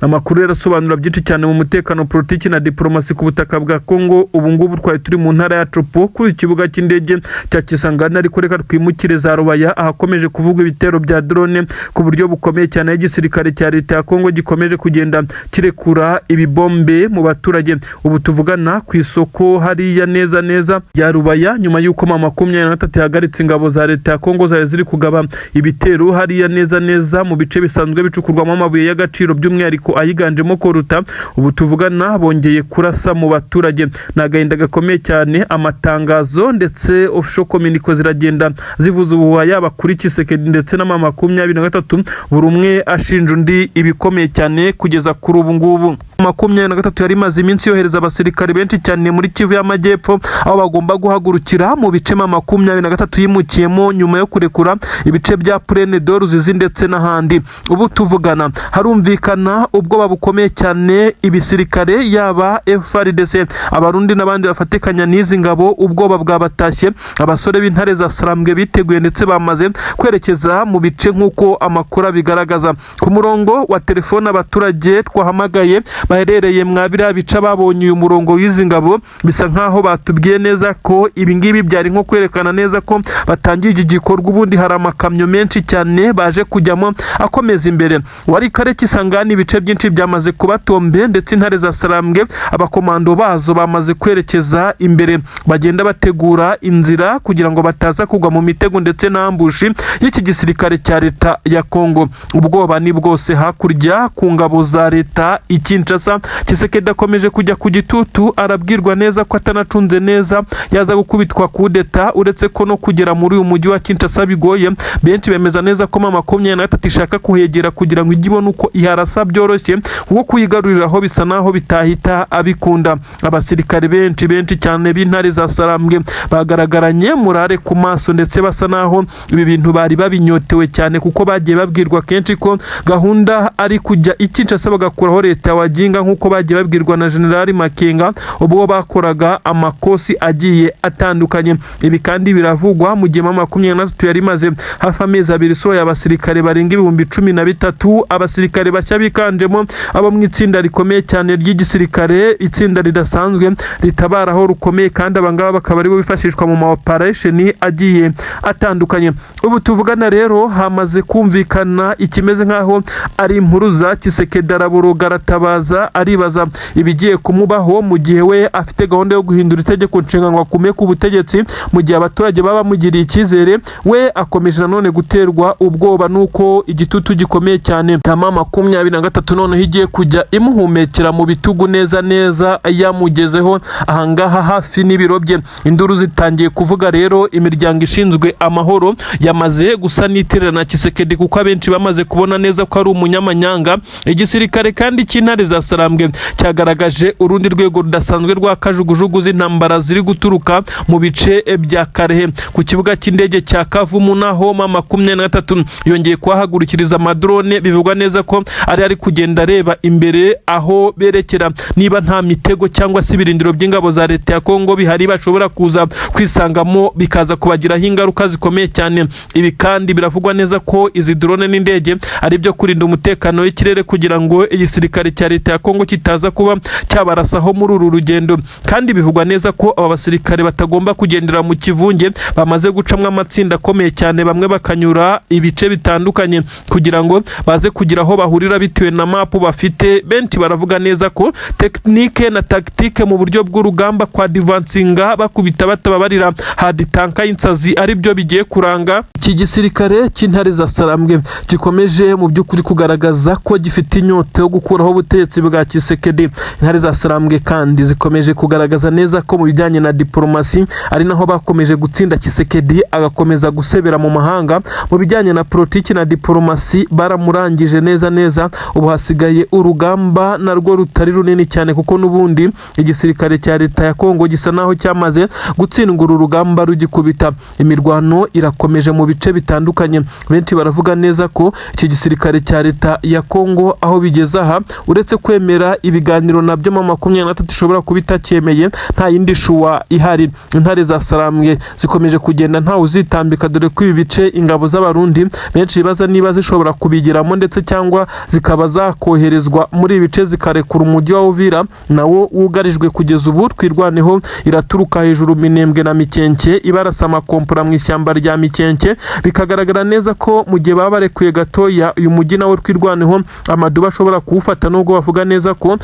Amakuru rero asobanura byinshi cyane mu mutekano, politiki na diplomasi ku butaka bwa Kongo. Ubu ngubu twari turi mu ntara ya Tshopo kuri ikibuga cy'indege cya Kisangani, ariko reka twimukire za Rubaya, ahakomeje kuvugwa ibitero bya drone ku buryo bukomeye cyane, aho igisirikare cya leta ya Kongo gikomeje kugenda kirekura ibibombe mu baturage. Ubu tuvugana ku isoko hariya neza neza rya Rubaya, nyuma y'uko M23 yahagaritse ingabo za leta ya Kongo zari ziri kugaba ibitero hariya neza neza mu bice bisanzwe bicukurwamo amabuye y'agaciro, by'umwihariko ayiganjemo coltan. Ubu tuvugana bongeye kurasa mu baturage. Ni agahinda gakomeye cyane. Amatangazo ndetse official communiqué ziragenda zivuza ubuhuha, yaba kuri Tshisekedi ndetse na M23, buri umwe ashinja undi ibikomeye cyane. Kugeza kuri ubu ngubu 23 yari imaze iminsi yohereza abasirikare benshi cyane muri Kivu y'Amajyepfo, aho bagomba guhagurukira mu bice M23 yimukiyemo nyuma yo kurekura ibice bya Plaine de Ruzizi ndetse n'ahandi. Ubu tuvugana harumvikana ubwoba bukomeye cyane. Ibisirikare, yaba FARDC, Abarundi n'abandi bafatikanya n'izi ngabo, ubwoba bwabatashye. Abasore b'intare za Sarambwe biteguye ndetse bamaze kwerekeza mu bice, nk'uko amakuru abigaragaza. Ku murongo wa telefone, abaturage twahamagaye baherereye mwa biriya bice babonye uyu murongo w'izi ngabo, bisa nkaho batubwiye neza ko ibi ngibi byari nko kwerekana neza ko batangiye iki gikorwa. Ubundi hari amakamyo menshi cyane baje kujyamo akomeza imbere wari kare Kisangani. Ibice byinshi byamaze kuba tombe, ndetse intare za Sarambwe, abakomando bazo, bamaze kwerekeza imbere, bagenda bategura inzira kugira ngo bataza kugwa mu mitego ndetse n'ambush y'iki gisirikare cya leta ya Kongo. Ubwoba ni bwose hakurya ku ngabo za leta i Kinshasa. Tshisekedi akomeje kujya ku gitutu, arabwirwa neza ko atanacunze neza yaza gukubitwa kudeta, uretse ko no kugera muri uyu mujyi wa Kinshasa bigoye. Benshi bemeza neza ko M23 ishaka kuhegera kugira ngo ijye ibone uko iharasa byoroshye, kuko kuyigaruriraho bisa naho bitahita abikunda. Abasirikare benshi benshi cyane b'intare za Sarambwe bagaragaranye murare ku maso, ndetse basa naho ibi bintu bari babinyotewe cyane, kuko bagiye babwirwa kenshi ko gahunda ari kujya i Kinshasa bagakuraho leta ya Waginga, nk'uko bagiye babwirwa na General Makenga ubwo bakoraga amakosi agiye atandukanye. Ibi kandi biravugwa mu gihe M23 yari imaze hafi amezi 2 isohoye abasirikare barenga 13,000, abasirikare bashya biganjemo abo mu itsinda rikomeye cyane ry'igisirikare, itsinda ridasanzwe ritabara aho rukomeye, kandi abangaba bakaba aribo bifashishwa mu ma operation agiye atandukanye. Ubu tuvugana rero hamaze kumvikana ikimeze nk'aho ari impuruza. Tshisekedi araboroga, aratabaza, aribaza ibigiye kumubaho mu gihe we afite gahunda yo guhindura itegeko nshinga ngo akume ku butegetsi, mu gihe abaturage baba bamugiriye icyizere. We akomeje nanone guterwa ubwoba n'uko igitutu gikomeye cyane cya M23 noneho igiye kujya imuhumekera mu bitugu neza neza yamugezeho ahangaha hafi n'ibiro bye. Induru zitangiye kuvuga rero. Imiryango ishinzwe amahoro yamaze gusa n'iterana Tshisekedi, kuko abenshi bamaze kubona neza ko ari umunyamanyanga. Igisirikare kandi cy'intare za Sarambwe cyagaragaje urundi rwego rudasanzwe rwa kajugujugu z'intambara ziri guturuka mu bice bya Kalehe. Ku kibuga cy'indege cya Kavumu naho M23 yongeye kuhahagurukiriza amadrone, bivugwa neza ko ari kugenda areba imbere aho berekera niba nta mitego cyangwa se ibirindiro by'ingabo za leta ya Kongo bihari bashobora kuza kwisangamo, bikaza kubagiraho ingaruka zikomeye cyane. Ibi kandi biravugwa neza ko izi drone n'indege ari ibyo kurinda umutekano w'ikirere, kugira ngo igisirikare cya leta ya Kongo kitaza kuba cyabarasaho muri uru rugendo. Kandi bivugwa neza neza ko aba basirikare batagomba kugendera mu kivunge, bamaze gucamwo amatsinda akomeye cyane, bamwe bakanyura ibice bitandukanye kugira ngo baze kugira aho bahurira bitewe na map bafite. Benshi baravuga neza ko technique na tactique mu buryo bw'urugamba, kwa advancinga bakubita batababarira hadi tanka y'insazi, ari byo bigiye kuranga iki gisirikare cy'Intare za Sarambwe, gikomeje mu by'ukuri kugaragaza ko gifite inyota yo gukuraho ubutegetsi bwa Tshisekedi. Intare za Sarambwe kandi zikomeje kugaragaza neza ko mu bijyanye na diporomasi ari naho bakomeje gutsinda Tshisekedi, agakomeza gusebera mu mahanga. Mu bijyanye na politiki na diporomasi baramurangije neza neza. Ubu hasigaye urugamba narwo rutari runini cyane, kuko n'ubundi igisirikare cya leta ya Kongo gisa naho cyamaze gutsindwa uru rugamba rugikubita. Imirwano irakomeje mu bice bitandukanye. Benshi baravuga neza ko iki gisirikare cya leta ya Kongo aho bigeze aha, uretse kwemera ibiganiro nabyo M23 ishobora kuba itacyemeye, nta yindi choix ihari. Intare za Sarambwe zikomeje kugenda ntawe uzitambika, dore ko ibi bice ingabo z'Abarundi benshi bibaza niba zishobora kubigeramo, ndetse cyangwa zikaba zakoherezwa muri ibi bice zikarekura umujyi wa Uvira nawo wugarijwe kugeza ubu. Twirwaneho iraturuka hejuru Minembwe na Mikenke, ibarasa amakompora mu ishyamba rya Mikenke. Bikagaragara neza ko mu gihe baba barekuye gatoya uyu mujyi nawo, Twirwaneho amaduba ashobora kuwufata, nubwo bavuga neza ko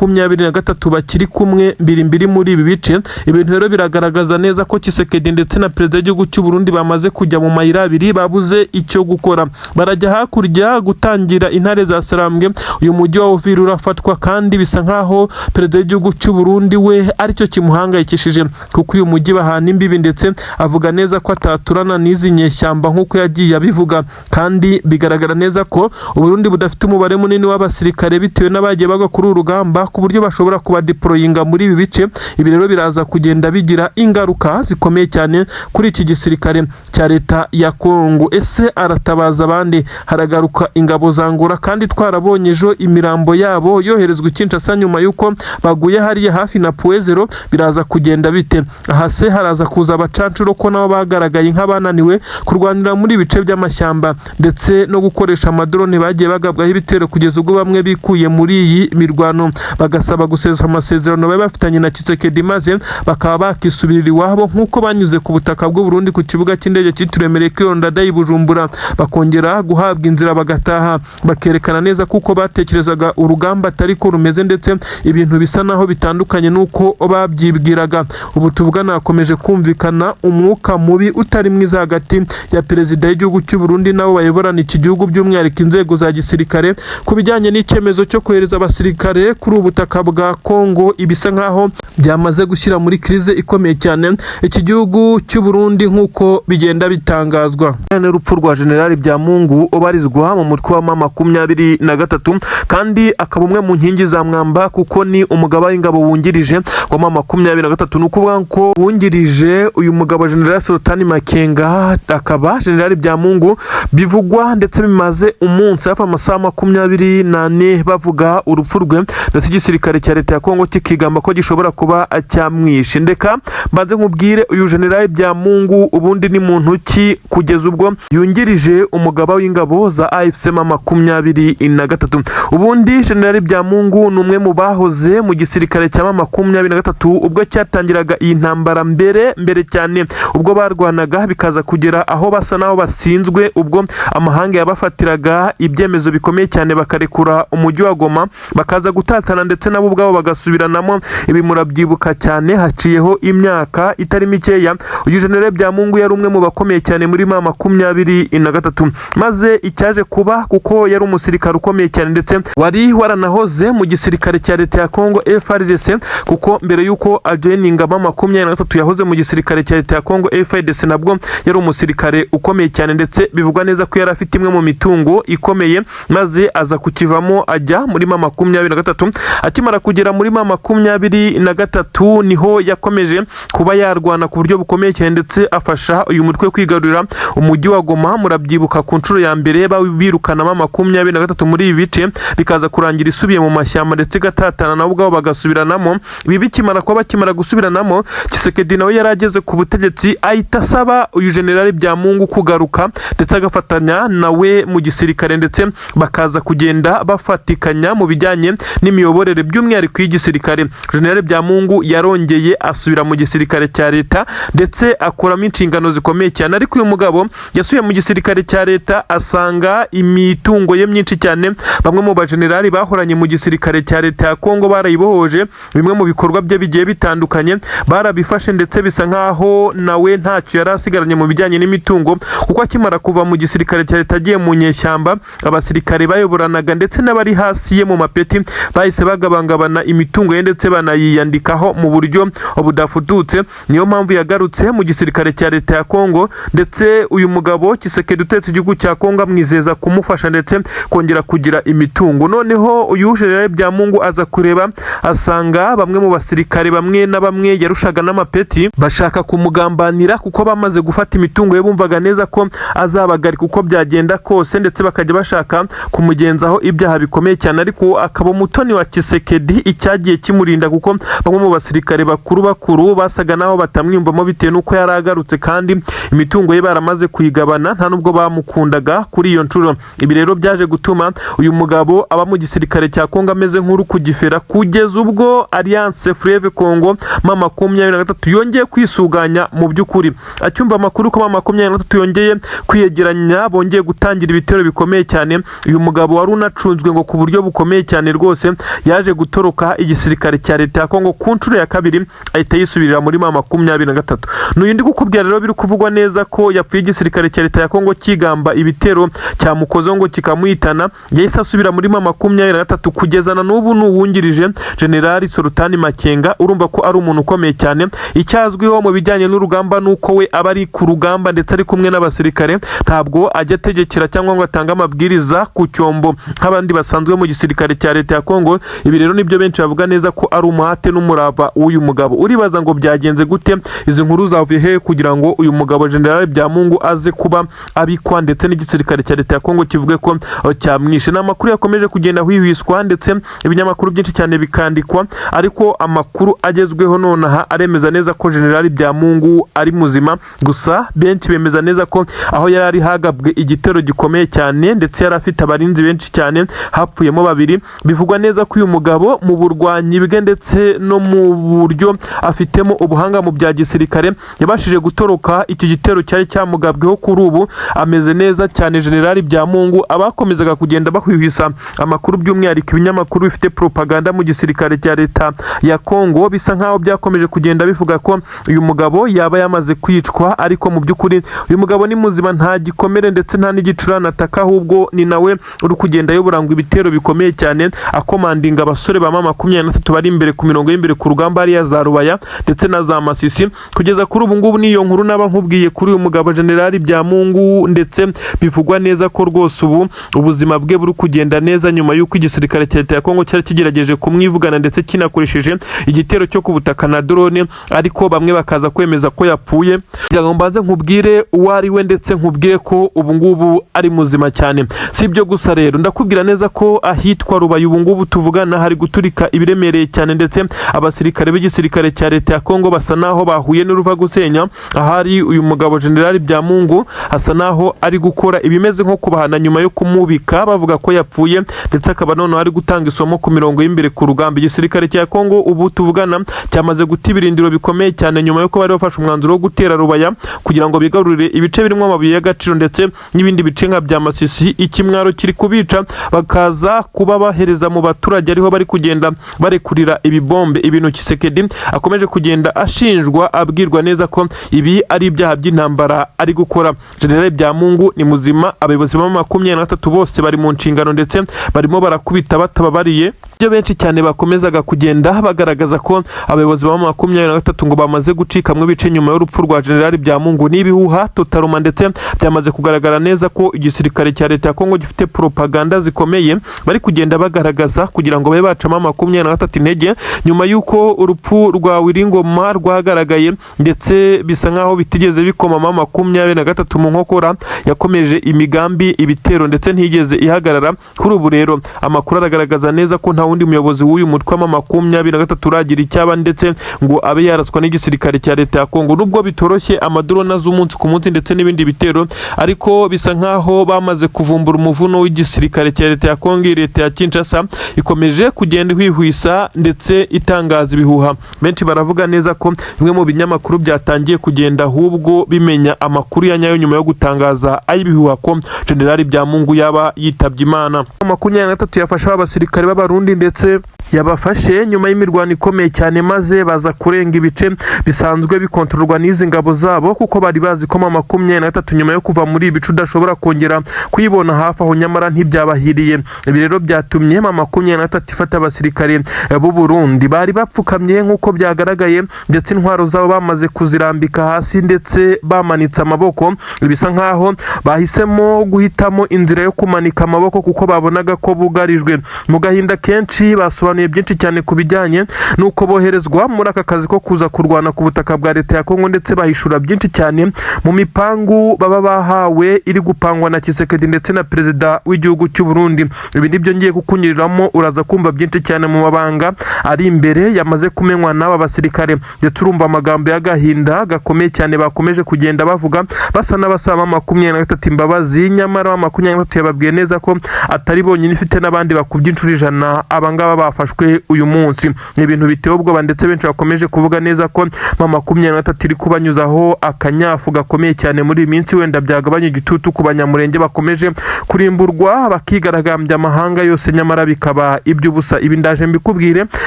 M23 bakiri kumwe mbiri mbiri muri ibi bice. Ibintu rero biragaragaza neza ko Tshisekedi ndetse na perezida w'igihugu cy'u Burundi bamaze kujya mu mayira abiri, babuze icyo gukora. Barajya hakurya gutangira Intare za Sarambwe, uyu mujyi wa Uvira urafatwa, kandi bisa nkaho perezida w'igihugu cy'u Burundi we aricyo kimuhangayikishije, kuko uyu mujyi bahana imbibi, ndetse avuga neza ko ataturana n'izi nyeshyamba nk'uko yagiye abivuga. Kandi bigaragara neza ko Uburundi budafite umubare munini w'abasirikare bitewe n'abagiye bagwa kuri uru rugamba, ku buryo bashobora kubadeployinga muri ibi bice. Ibi rero biraza kugenda bigira ingaruka zikomeye cyane kuri iki gisirikare cya leta ya Kongo. Ese aratabaza abandi? Haragaruka ingabo za Angola, kandi twarabonye ejo imirambo yabo yoherezwa i Kinshasa nyuma y'uko baguye hariya hafi na Point Zéro. Biraza kugenda bite aha? Se haraza kuza abacancuro, ko nabo bagaragaye nk'abananiwe kurwanira muri ibice by'amashyamba ndetse no gukoresha amadrone, bagiye bagabwaho ibitero kugeza ubwo bamwe bikuye muri iyi mirwano, bagasaba gusesa amasezerano bari bafitanye na Tshisekedi, maze bakaba bakisubirira iwabo nk'uko banyuze ku butaka bw'u Burundi ku kibuga cy'indege cyitiriwe Melchior Ndadaye i Bujumbura, bakongera guhabwa inzira bagataha, bakerekana neza kuko batekerezaga urugamba atari ko rumeze, ndetse ibintu bisa naho bitandukanye n'uko babyibwiraga. Ubu tuvugana hakomeje kumvikana umwuka mubi utari mwiza hagati ya perezida w'igihugu cy'u Burundi nabo bayoborana iki gihugu, by'umwihariko inzego za gisirikare, ku bijyanye n'icyemezo cyo kohereza abasirikare kuri ubu butaka bwa Kongo, ibisa nkaho byamaze gushyira muri crise ikomeye cyane iki gihugu cy'u Burundi, nk'uko bigenda bitangazwa n'urupfu rwa General Byamungu ubarizwa mu mutwe wa M23, kandi akaba umwe mu nkingi za mwamba, kuko ni umugaba w'ingabo wungirije wa M23. Ni ukuvuga ko wungirije uyu mugabo General Sultani Makenga, akaba General Byamungu bivugwa, ndetse bimaze umunsi hafi amasaha 24 bavuga urupfu rwe, ndetse igisirikare cya leta ya Kongo kikigamba ko gishobora kuba cyamwishe. Ndeka mbanze nkubwire, uyu General Byamungu ubundi ni muntu ki kugeza ubwo yungirije umugaba w'ingabo za AFC M23? Ubundi General Byamungu ni umwe mu bahoze mu gisirikare cya M23 ubwo cyatangiraga iyi ntambara mbere mbere cyane, ubwo barwanaga bikaza kugera aho basa naho batsinzwe, ubwo amahanga yabafatiraga ibyemezo bikomeye cyane bakarekura umujyi wa Goma, bakaza gutatana, ndetse nabo ubwabo bagasubiranamo. Ibi murabyibuka cyane, haciyeho imyaka itari mikeya. Uyu General Byamungu yari umwe mu bakomeye cyane muri M23, maze icyaje kuba, kuko yari umusirikare ukomeye cyane ndetse wari waranahoze mu gisirikare cya leta ya Kongo FARDC, kuko mbere y'uko ajoininga M23 yahoze mu gisirikare cya leta ya Kongo FARDC, nabwo yari umusirikare ukomeye cyane, ndetse bivugwa neza ko yari afite imwe mu mitungo ikomeye, maze aza kukivamo ajya muri M23. Akimara kugera muri M23 niho yakomeje kuba yarwana ku buryo bukomeye cyane, ndetse afasha uyu mutwe kwigarurira umujyi wa Goma. Murabyibuka ku nshuro ya mbere birukana M23 muri ibi bice, bikaza kurangira isubiye mu mashyamba ndetse igatatana, nabo ubwabo bagasubiranamo. Ibi bikimara kuba, bakimara gusubiranamo, Tshisekedi nawe yari ageze ku butegetsi, ahita asaba uyu General Byamungu kugaruka, ndetse agafatanya nawe mu gisirikare, ndetse bakaza kugenda bafatikanya mu bijyanye n'imiyoborere, by'umwihariko y'igisirikare. General Byamungu yaje Yarongeye asubira mu gisirikare cya leta ndetse akuramo inshingano zikomeye cyane. Ariko uyu mugabo yasubiye mu gisirikare cya leta asanga imitungo ye myinshi cyane bamwe mu bajenerali bahoranye mu gisirikare cya leta ya Kongo barayibohoje. Bimwe mu bikorwa bye bigiye bitandukanye barabifashe, ndetse bisa nkaho nawe ntacyo yari asigaranye mu bijyanye n'imitungo, kuko akimara kuva mu gisirikare cya leta agiye mu nyeshyamba, abasirikare bayoboranaga ndetse n'abari hasi ye mu mapeti bahise bagabangabana imitungo ye ndetse banayiyandikaho mu buryo budafututse. Niyo mpamvu yagarutse mu gisirikare cya leta ya Kongo, ndetse uyu mugabo Tshisekedi utetse igihugu cya Kongo amwizeza kumufasha ndetse kongera kugira imitungo. Noneho uyu General Byamungu aza kureba asanga bamwe mu basirikare bamwe na bamwe yarushaga n'amapeti bashaka kumugambanira, kuko bamaze gufata imitungo ye bumvaga neza ko azabagarika uko byagenda kose, ndetse bakajya bashaka kumugenzaho ibyaha bikomeye cyane. Ariko akaba umutoni wa Tshisekedi, icyagiye kimurinda, kuko bamwe mu basirikare bakuru bakuru basaga naho batamwiyumvamo bitewe n'uko yari agarutse kandi imitungo ye baramaze kuyigabana, nta nubwo bamukundaga kuri iyo nshuro. Ibi rero byaje gutuma uyu mugabo aba mu gisirikare cya Kongo ameze nk'uri kugifera, kugeza ubwo Alliance Fleuve Congo M23 yongeye kwisuganya. Mu by'ukuri acyumva amakuru ko M23 yongeye kwiyegeranya, bongeye gutangira ibitero bikomeye cyane, uyu mugabo wari unacunzwe ngo ku buryo bukomeye cyane rwose yaje gutoroka igisirikare cya leta ya Kongo ku nshuro ya kabiri, ahita yisubirira muri M23. N'uyu ndi kukubwira rero biri kuvugwa neza ko yapfuye igisirikare cya leta ya Kongo kigamba ibitero cyamukozeho ngo kikamuhitana, yahise asubira muri M23, kugeza na n'ubu ni uwungirije Generali Sultani Makenga. Urumva ko ari umuntu ukomeye cyane. Icyo azwiho mu bijyanye n'urugamba ni uko we aba ari ku rugamba ndetse ari kumwe n'abasirikare, ntabwo ajya ategekera cyangwa ngo atange amabwiriza ku cyombo nk'abandi basanzwe mu gisirikare cya leta ya Kongo. Ibi rero nibyo benshi bavuga neza ko ari umuhate n'umurava w'uyu mugabo. Uribaza ngo byagenze gute? Izi nkuru zavuye he kugira ngo uyu mugabo General Byamungu aze kuba abikwa ndetse n'igisirikare cya leta ya Kongo kivuge ko cyamwishe? Ni amakuru yakomeje kugenda hwihwiswa ndetse ibinyamakuru byinshi cyane bikandikwa, ariko amakuru agezweho nonaha aremeza neza ko General Byamungu ari muzima. Gusa benshi bemeza neza ko aho yari ari hagabwe igitero gikomeye cyane, ndetse yari afite abarinzi benshi cyane, hapfuyemo babiri. Bivugwa neza ko uyu mugabo mu burwanyi bwe ndetse no mu buryo afitemo ubuhanga mu bya gisirikare yabashije gutoroka iki gitero cyari cyamugabweho. Kuri ubu ameze neza cyane General Byamungu. Abakomezaga kugenda bahwihwisa amakuru, by'umwihariko ibinyamakuru bifite propaganda mu gisirikare cya leta ya Kongo, bisa nkaho byakomeje kugenda bivuga ko uyu mugabo yaba yamaze kwicwa, ariko mu by'ukuri uyu mugabo ni muzima, nta gikomere ndetse nta n'igicurane ataka. Ahubwo ni nawe uri kugenda ayobora ngo ibitero bikomeye cyane, akomandinga abasore ba M23 bari imbere ku mirongo y'imbere ku rugamba hariya za Rubaya ndetse na za Masisi. Kugeza kuri ubu ngubu niyo nkuru naba nkubwiye kuri uyu mugabo General Byamungu, ndetse bivugwa neza ko rwose ubu ubuzima bwe buri kugenda neza, nyuma y'uko igisirikare cya leta ya Kongo cyari kigerageje kumwivugana ndetse kinakoresheje igitero cyo ku butaka na drone, ariko bamwe bakaza kwemeza ko yapfuye. Kugira ngo mbanze nkubwire uwo ari we ndetse nkubwire ko ubu ngubu ari muzima cyane. Si ibyo gusa rero, ndakubwira neza ko ahitwa Rubaya ubu ngubu tuvugana hari guturika ibiremereye cyane, ndetse abasirikare b'igisirikare cya leta ya Kongo basa naho bahuye n'uruva gusenya. Ahari uyu mugabo General Byamungu asa naho ari gukora ibimeze nko kubahana nyuma yo kumubika bavuga ko yapfuye, ndetse akaba noneho ari gutanga isomo ku mirongo y'imbere ku rugamba. Igisirikare cya Kongo ubu tuvugana cyamaze guta ibirindiro bikomeye cyane, nyuma y'uko bari bafashe umwanzuro wo gutera Rubaya kugira ngo bigarurire ibice birimo amabuye y'agaciro ndetse n'ibindi bice nka bya Masisi. Ikimwaro kiri kubica, bakaza kuba bahereza mu baturage, ariho bari kugenda barekurira ibibombe, ibintu Tshisekedi akomeje kugenda ashinjwa, abwirwa neza ko ibi ari ibyaha by'intambara ari gukora. General Byamungu ni muzima, abayobozi ba 23 bose bari mu nshingano ndetse barimo barakubita batababariye. Ibyo benshi cyane bakomezaga kugenda bagaragaza ko abayobozi ba 23 ngo bamaze gucikamwo ibice nyuma y'urupfu rwa General Byamungu n'ibihuha totalement, ndetse byamaze kugaragara neza ko igisirikare cya leta ya Kongo gifite propaganda zikomeye bari kugenda bagaragaza kugira ngo babe bacamo 23 intege, nyuma y'uko urupfu rwa Willy Ngoma rwagaragaye, ndetse bisa nkaho bitigeze bikomama 23 mu nkokora. Yakomeje imigambi, ibitero, ndetse ntiyigeze ihagarara. Kuri ubu rero amakuru aragaragaza neza ko nta wundi muyobozi w'uyu mutwe wa 23 uragira icyaba ndetse ngo abe yaraswa n'igisirikare cya leta ya Kongo. Nubwo bitoroshye, amadrone z'umunsi ku munsi ndetse n'ibindi bitero, ariko bisa nkaho bamaze kuvumbura umuvuno w'igisirikare cya leta ya Kongo. Leta ya Kinshasa ikomeje kugenda ihwihwisa ndetse itangaza ibihuha. Benshi baravuga neza ko bimwe mu binyamakuru byatangiye kugenda ahubwo bimenya amakuru ya nyayo nyuma yo gutangaza ay'ibihuha ko Generali Byamungu yaba yitabye Imana. 23 yafashe abasirikare b'Abarundi, ndetse yabafashe nyuma y'imirwano ikomeye cyane, maze baza kurenga ibice bisanzwe bikontororwa n'izi ngabo zabo, kuko bari bazi ko 23 nyuma yo kuva muri ibi bice udashobora kongera kuyibona hafi aho. Nyamara ntibyabahiriye. Ibi rero byatumye 23 ifata abasirikare b'u Burundi bari bapfukamye nk'uko byagaragaye, ndetse intwaro zabo bamaze kuzirambika hasi ndetse bamanitse amaboko. Bisa nkaho bahisemo guhitamo inzira yo kumanika amaboko kuko babonaga ko bugarijwe. Mu gahinda kenshi basobanuye byinshi cyane ku bijyanye n'uko boherezwa muri aka kazi ko kuza kurwana ku butaka bwa leta ya Kongo, ndetse bahishura byinshi cyane mu mipangu baba bahawe iri gupangwa na Tshisekedi ndetse na perezida w'igihugu cy'u Burundi. Ibi nibyo ngiye kukunyuriramo. Uraza kumva byinshi cyane mu mabanga ari imbere yamaze kumenywa n'aba basirikare, ndetse urumva amagambo y'agahinda gakomeye cyane bakomeje kugenda bavuga, basa n'abasaba 23 imbabazi. Nyamara 23 yababwiye neza ko atari bonyine, ifite n'abandi bakubye inshuro 100 abangaba bafashwe uyu munsi. Ni ibintu biteye ubwoba, ndetse benshi bakomeje kuvuga neza ko 23 iri kubanyuzaho akanyafu gakomeye cyane muri iyi minsi, wenda byagabanya igitutu ku Banyamurenge bakomeje kurimburwa, bakigaragambya amahanga yose, nyamara bikaba iby'ubusa. Ibi ndaje mbikubwire.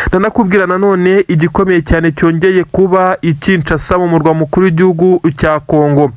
Ndanakubwira nanone igikomeye cyane cyongeye kuba i Kinshasa, mu murwa mukuru w'igihugu cya Kongo.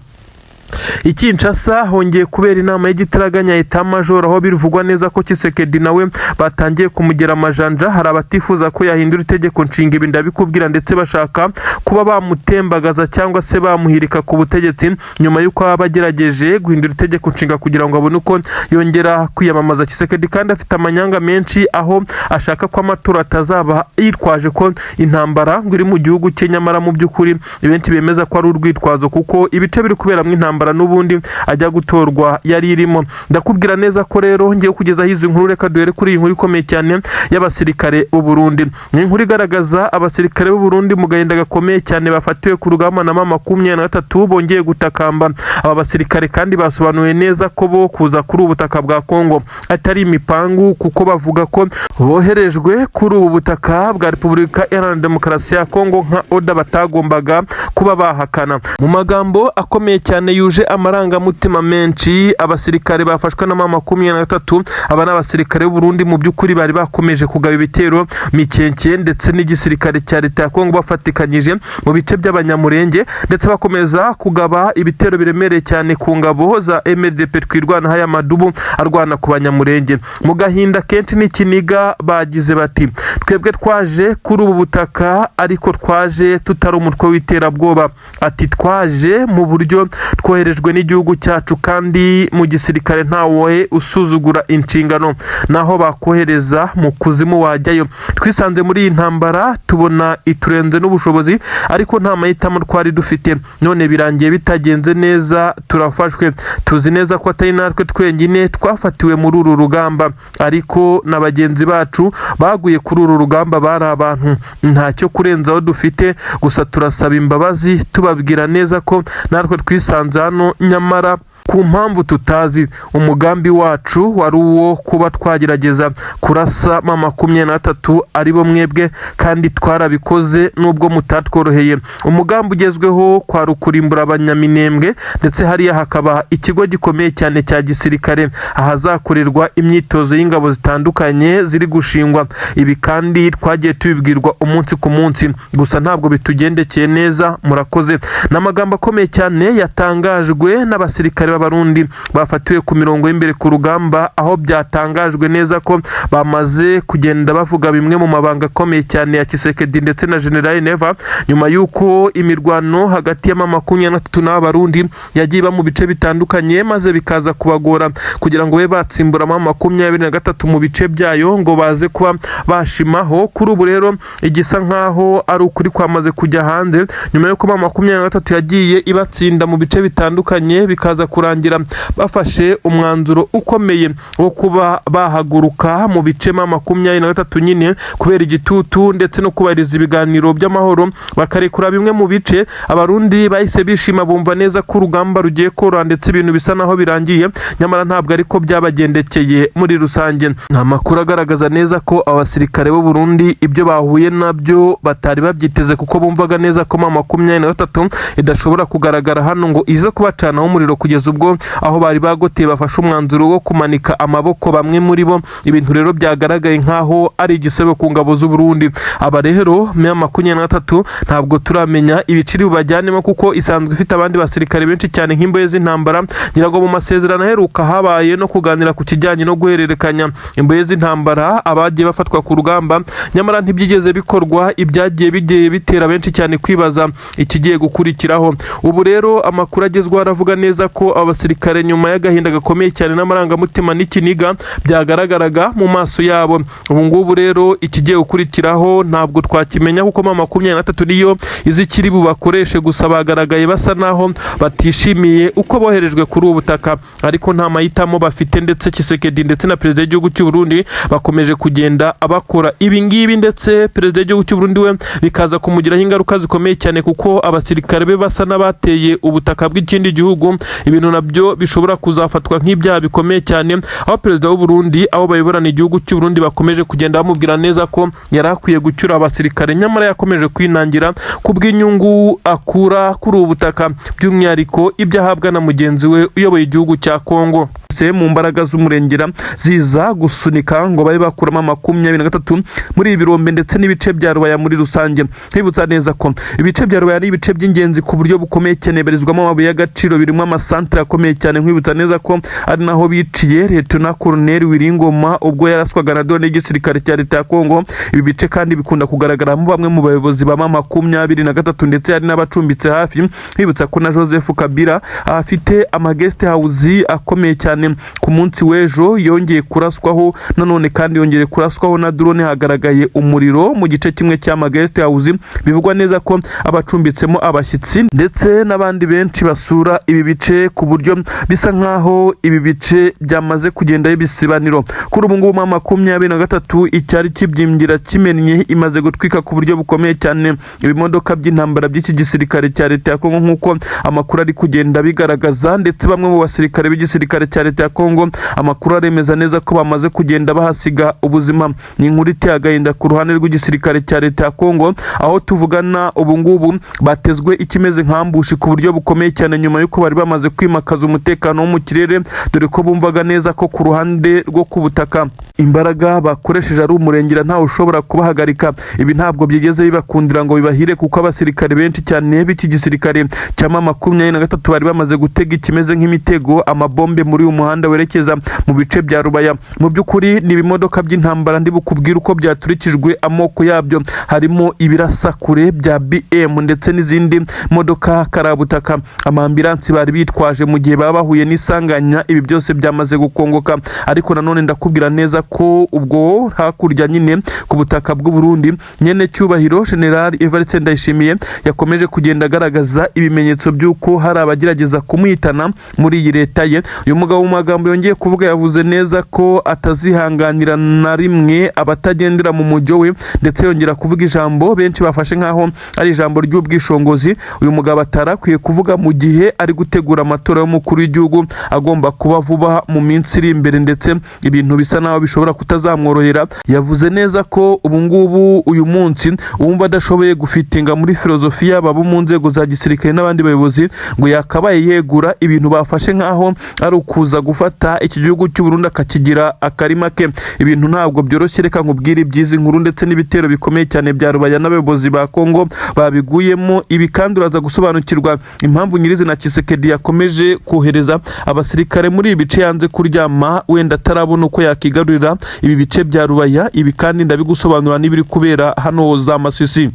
I Kinshasa hongeye kubera inama y'igitaraganya état-major, aho bivugwa neza ko Tshisekedi nawe batangiye kumugera amajanja. Hari abatifuza ko yahindura itegeko nshinga, ibi ndabikubwira, ndetse bashaka kuba bamutembagaza cyangwa se bamuhirika ku butegetsi nyuma y'uko aba agerageje guhindura itegeko nshinga kugira ngo abone uko yongera kwiyamamaza. Tshisekedi kandi afite amanyanga menshi, aho ashaka ko amatora atazaba, yitwaje ko intambara ngo iri mu gihugu cye, nyamara mu by'ukuri benshi bemeza ko ari urwitwazo, kuko ibice biri kuberamo intambara n'ubundi ajya gutorwa yari irimo. Ndakubwira neza ko rero ngiye kugezaho izi nkuru. Reka duhere kuri iyi nkuru ikomeye cyane y'abasirikare b'u Burundi. Ni inkuru igaragaza abasirikare b'u Burundi mu gahinda gakomeye cyane bafatiwe ku rugamba na 23 bongeye gutakamba. Aba basirikare kandi basobanuye neza ko bo kuza kuri ubu butaka bwa Kongo atari imipangu, kuko bavuga ko boherejwe kuri ubu butaka bwa Repubulika Iharanira Demokarasi ya Kongo nka order batagombaga kuba bahakana. Mu magambo akomeye cyane yuje amarangamutima menshi, abasirikare bafashwe na 23, aba ni abasirikare b'u Burundi, mu by'ukuri bari bakomeje kugaba ibitero Mikenke ndetse n'igisirikare cya leta ya Kongo bafatikanyije mu bice by'Abanyamurenge, ndetse bakomeza kugaba ibitero biremereye cyane ku ngabo za MRDP Twirwaneho, aya madubu arwana ku Banyamurenge. Mu gahinda kenshi n'ikiniga bagize bati: "Twebwe twaje kuri ubu butaka, ariko twaje tutari umutwe w'iterabwoba." Ati: "Twaje mu buryo twoherejwe n'igihugu cyacu, kandi mu gisirikare ntawe usuzugura inshingano, naho bakohereza mu kuzimu wajyayo. Twisanze muri iyi ntambara, tubona iturenze n'ubushobozi, ariko nta mahitamo twari dufite. None birangiye bitagenze neza, turafashwe. Tuzi neza ko atari natwe twenyine twafatiwe muri uru rugamba, ariko na bagenzi bacu baguye kuri uru rugamba bari abantu. Ntacyo kurenzaho dufite, gusa turasaba imbabazi, tubabwira neza ko natwe twisanze hano nyamara ku mpamvu tutazi. Umugambi wacu wari uwo kuba twagerageza kurasa 23, aribo mwebwe, kandi twarabikoze nubwo mutatworoheye. Umugambi ugezweho kwari ukurimbura Abanyaminembwe, ndetse hariya hakaba ikigo gikomeye cyane cya gisirikare, ahazakorerwa imyitozo y'ingabo zitandukanye ziri gushingwa. Ibi kandi twagiye tubibwirwa umunsi ku munsi, gusa ntabwo bitugendekeye neza. Murakoze." Ni amagambo akomeye cyane yatangajwe n'abasirikare b'Abarundi bafatiwe ku mirongo y'imbere ku rugamba, aho byatangajwe neza ko bamaze kugenda bavuga bimwe mu mabanga akomeye cyane ya Tshisekedi ndetse na General Neva, nyuma y'uko imirwano hagati ya 23 n'Abarundi yagiye iba mu bice bitandukanye, maze bikaza kubagora kugira ngo babe batsimbura 23 mu bice byayo ngo baze kuba bashimaho. Kuri ubu rero igisa nkaho ari ukuri kwamaze kujya hanze, nyuma y'uko 23 yagiye ibatsinda mu bice bitandukanye, bikaza kurangira kurangira bafashe umwanzuro ukomeye wo kuba bahaguruka mu bice M23 nyine, kubera igitutu ndetse no kubahiriza ibiganiro by'amahoro, bakarekura bimwe mu bice. Abarundi bahise bishima, bumva neza ko urugamba rugiye koroha ndetse ibintu bisa naho birangiye. Nyamara ntabwo ariko byabagendekeye muri rusange. Nta makuru agaragaza neza ko abasirikare b'u Burundi ibyo bahuye nabyo batari babyiteze, kuko bumvaga neza ko M23 idashobora kugaragara hano ngo ize kubacanaho umuriro, kugeza ubwo aho bari bagoteye bafashe umwanzuro wo kumanika amaboko bamwe muri bo. Ibintu rero byagaragaye nk'aho ari igisebo ku ngabo z'u Burundi. Aba rero M23 ntabwo turamenya ibiciri bubajyanemo, kuko isanzwe ifite abandi basirikare benshi cyane nk'imbohe z'intambara. Ngira ngo mu masezerano aheruka habaye no kuganira ku kijyanye no guhererekanya imbohe z'intambara, abagiye bafatwa ku rugamba, nyamara ntibyigeze bikorwa. Ibyagiye bigiye bitera benshi cyane kwibaza ikigiye gukurikiraho. Ubu rero amakuru agezweho aravuga neza ko abasirikare, nyuma y'agahinda gakomeye cyane n'amarangamutima n'ikiniga byagaragaraga mu maso yabo, ubu ngubu rero ikigiye gukurikiraho ntabwo twakimenya, kuko M23 niyo izi ikiri bubakoreshe. Gusa bagaragaye basa naho batishimiye uko boherejwe kuri ubu butaka, ariko nta mahitamo bafite. Ndetse Tshisekedi ndetse na perezida w'igihugu cy'u Burundi bakomeje kugenda bakora ibi ngibi, ndetse perezida w'igihugu cy'u Burundi we bikaza kumugiraho ingaruka zikomeye cyane, kuko abasirikare be basa n'abateye ubutaka bw'ikindi gihugu, ibintu nabyo bishobora kuzafatwa nk'ibyaha bikomeye cyane, aho perezida w'u Burundi, abo bayoborana igihugu cy'u Burundi, bakomeje kugenda bamubwira neza ko yari akwiye gucyura abasirikare, nyamara yakomeje kwinangira kubw'inyungu akura kuri ubu butaka, by'umwihariko ibyo ahabwa na mugenzi we uyoboye igihugu cya Kongo. Se mu mbaraga z'umurengera ziza gusunika ngo babe bakuramo 23 muri ibi birombe ndetse n'ibice bya Rubaya muri rusange. Nkwibutsa neza ko ibice bya Rubaya ari ibice by'ingenzi ku buryo bukomeye cyane, bibarizwamo amabuye y'agaciro, birimo amasantere akomeye cyane. Nkwibutsa neza ko ari naho biciye Leta Colonel Willy Ngoma ubwo yaraswaga na drone y'igisirikare cya leta ya Kongo. Ibi bice kandi bikunda kugaragaramo bamwe mu bayobozi ba M23, ndetse hari n'abacumbitse hafi. Nkwibutsa ko na Joseph Kabila afite ama guest house akomeye cyane. Ku munsi w'ejo yongeye kuraswaho nanone, kandi yongeye kuraswaho na drone. Hagaragaye umuriro mu gice kimwe cy'ama guest house, bivugwa neza ko abacumbitsemo abashyitsi ndetse n'abandi benshi basura ibi bice, ku buryo bisa nk'aho ibi bice byamaze kugenda ibisibaniro. Kuri ubu ngubu 23 icyari kibyimbgira kimennye, imaze gutwika ku buryo bukomeye cyane ibimodoka by'intambara by'iki gisirikare cya leta ya Kongo, nk'uko amakuru ari kugenda bigaragaza. Ndetse bamwe mu basirikare b'igisirikare cya leta ya Kongo, amakuru aremeza neza ko bamaze kugenda bahasiga ubuzima. Ni inkuru iteye agahinda ku ruhande rw'igisirikare cya leta ya Kongo, aho tuvugana ubu ngubu batezwe ikimeze nk'ambush ku buryo bukomeye cyane, nyuma y'uko bari bamaze kwimakaza umutekano wo mu kirere, dore ko bumvaga neza ko ku ruhande rwo ku butaka imbaraga bakoresheje ari umurengera, ntawe ushobora kubahagarika. Ibi ntabwo byigeze bibakundira ngo bibahire, kuko abasirikare benshi cyane b'iki gisirikare cya M23 bari bamaze gutega ikimeze nk'imitego, amabombe muri uyu muhanda werekeza mu bice bya Rubaya. Mu by'ukuri ni ibimodoka by'intambara ndi bukubwire uko byaturikijwe, amoko yabyo harimo ibirasakure bya BM ndetse n'izindi modoka karabutaka, amambiransi bari bitwaje mu gihe baba bahuye n'isanganya. Ibi byose byamaze gukongoka. Ariko nanone ndakubwira neza ko ubwo hakurya nyine ku butaka bw'u Burundi, nyene cyubahiro General Evariste Ndayishimiye yakomeje kugenda agaragaza ibimenyetso by'uko hari abagerageza kumuhitana muri iyi leta ye. Uyu mugabo mu magambo yongeye kuvuga, yavuze neza ko atazihanganira na rimwe abatagendera mu mujyo we, ndetse yongera kuvuga ijambo benshi bafashe nk'aho ari ijambo ry'ubwishongozi uyu mugabo atarakwiye kuvuga mu gihe ari gutegura amatora y'umukuru w'igihugu agomba kuba vuba mu minsi iri imbere, ndetse ibintu bisa naho bishobora kutazamworohera. Yavuze neza ko ubu ngubu uyu munsi uwumva adashoboye gufitinga muri filozofiya babo mu nzego za gisirikare n'abandi bayobozi ngo yakabaye yegura, ibintu bafashe nk'aho ari ukuza gufata iki gihugu cy'u Burundi akakigira akarima ke. Ibintu ntabwo byoroshye. Reka nkubwire ibyizi nkuru ndetse n'ibitero bikomeye cyane bya Rubaya n'abayobozi ba Kongo babiguyemo. Ibi kandi uraza gusobanukirwa impamvu nyirizina Tshisekedi yakomeje kohereza abasirikare muri ibi bice, yanze kuryama wenda atarabona uko yakigarurira ibi bice bya Rubaya. Ibi kandi ndabigusobanura n'ibiri kubera hano za Masisi.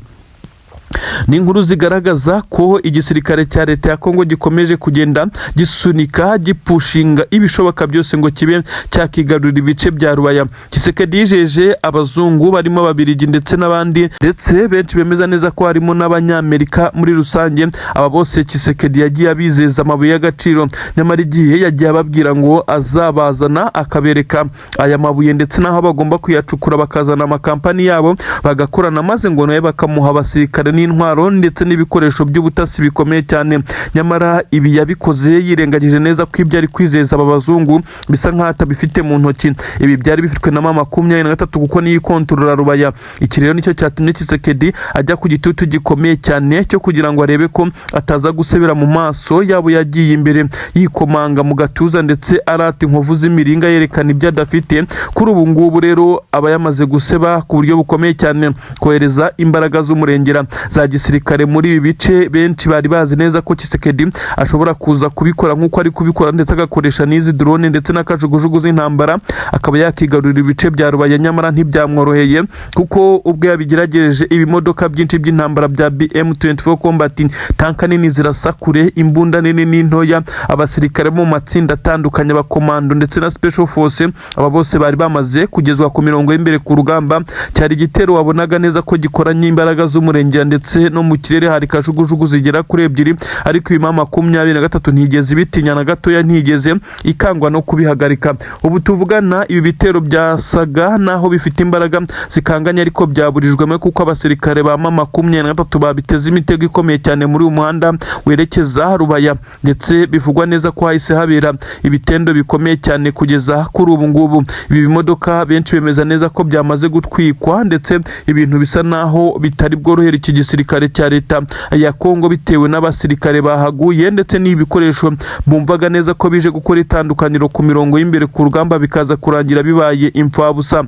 Ni inkuru zigaragaza ko igisirikare cya leta ya Kongo gikomeje kugenda gisunika, gipushinga ibishoboka byose ngo kibe cyakigarurira ibice bya Rubaya. Tshisekedi yijeje abazungu barimo Ababirigi ndetse n'abandi, ndetse benshi bemeza neza ko harimo n'Abanyamerika muri rusange. Aba bose Tshisekedi yagiye abizeza amabuye y'agaciro, nyamara igihe yagiye ababwira ngo azabazana akabereka aya mabuye ndetse n'aho bagomba kuyacukura, bakazana amakampani yabo bagakorana, maze ngo nawe bakamuha abasirikare n'intwaro ndetse n'ibikoresho by'ubutasi bikomeye cyane. Nyamara ibi yabikoze yirengagije neza ko ibyo ari kwizeza aba bazungu bisa nk'aho atabifite mu ntoki. Ibi byari bifitwe na M23 kuko niyo ikontorora Rubaya. Iki rero nicyo cyatumye Tshisekedi ajya ku gitutu gikomeye cyane cyo kugira ngo arebe ko ataza gusebera mu maso yabo. Yagiye imbere yikomanga mu gatuza ndetse arata inkovu z'imiringa, yerekana ibyo adafite. Kuri ubu ngubu rero aba yamaze guseba ku buryo bukomeye cyane. Kohereza imbaraga z'umurengera za gisirikare muri ibi bice, benshi bari bazi neza ko Tshisekedi ashobora kuza kubikora nk'uko ari kubikora, ndetse agakoresha n'izi drone ndetse n'akajugujugu z'intambara, akaba yakigarurira ibice bya Rubaya. Nyamara ntibyamworoheye, kuko ubwo yabigerageje, ibimodoka byinshi by'intambara bya BM24 Combat, tanka nini zirasa kure, imbunda nini n'intoya, abasirikare bo mu matsinda atandukanye, abakomando ndetse na special force, aba bose bari bamaze kugezwa ku mirongo y'imbere ku rugamba. Cyari igitero wabonaga neza ko gikoranye imbaraga z'umurengera, ndetse no mu kirere hari kajugujugu zigera kuri ebyiri. Ariko iyi M23 ntigeze ibitinya na gatoya, ntigeze ikangwa no kubihagarika. Ubu tuvugana, ibi bitero byasaga naho bifite imbaraga zikanganye, ariko byaburijwemo kuko abasirikare ba M23 babiteze imitego ikomeye cyane muri uyu muhanda werekeza Rubaya, ndetse bivugwa neza ko hahise habera ibitendo bikomeye cyane. Kugeza kuri ubu ngubu, ibi bimodoka benshi bemeza neza ko byamaze gutwikwa, ndetse ibintu bisa naho bitari bworohere iki gisirikare cya leta ya Kongo, bitewe n'abasirikare bahaguye ndetse n'ibikoresho bumvaga neza ko bije gukora itandukaniro ku mirongo y'imbere ku rugamba, bikaza kurangira bibaye imfabusa.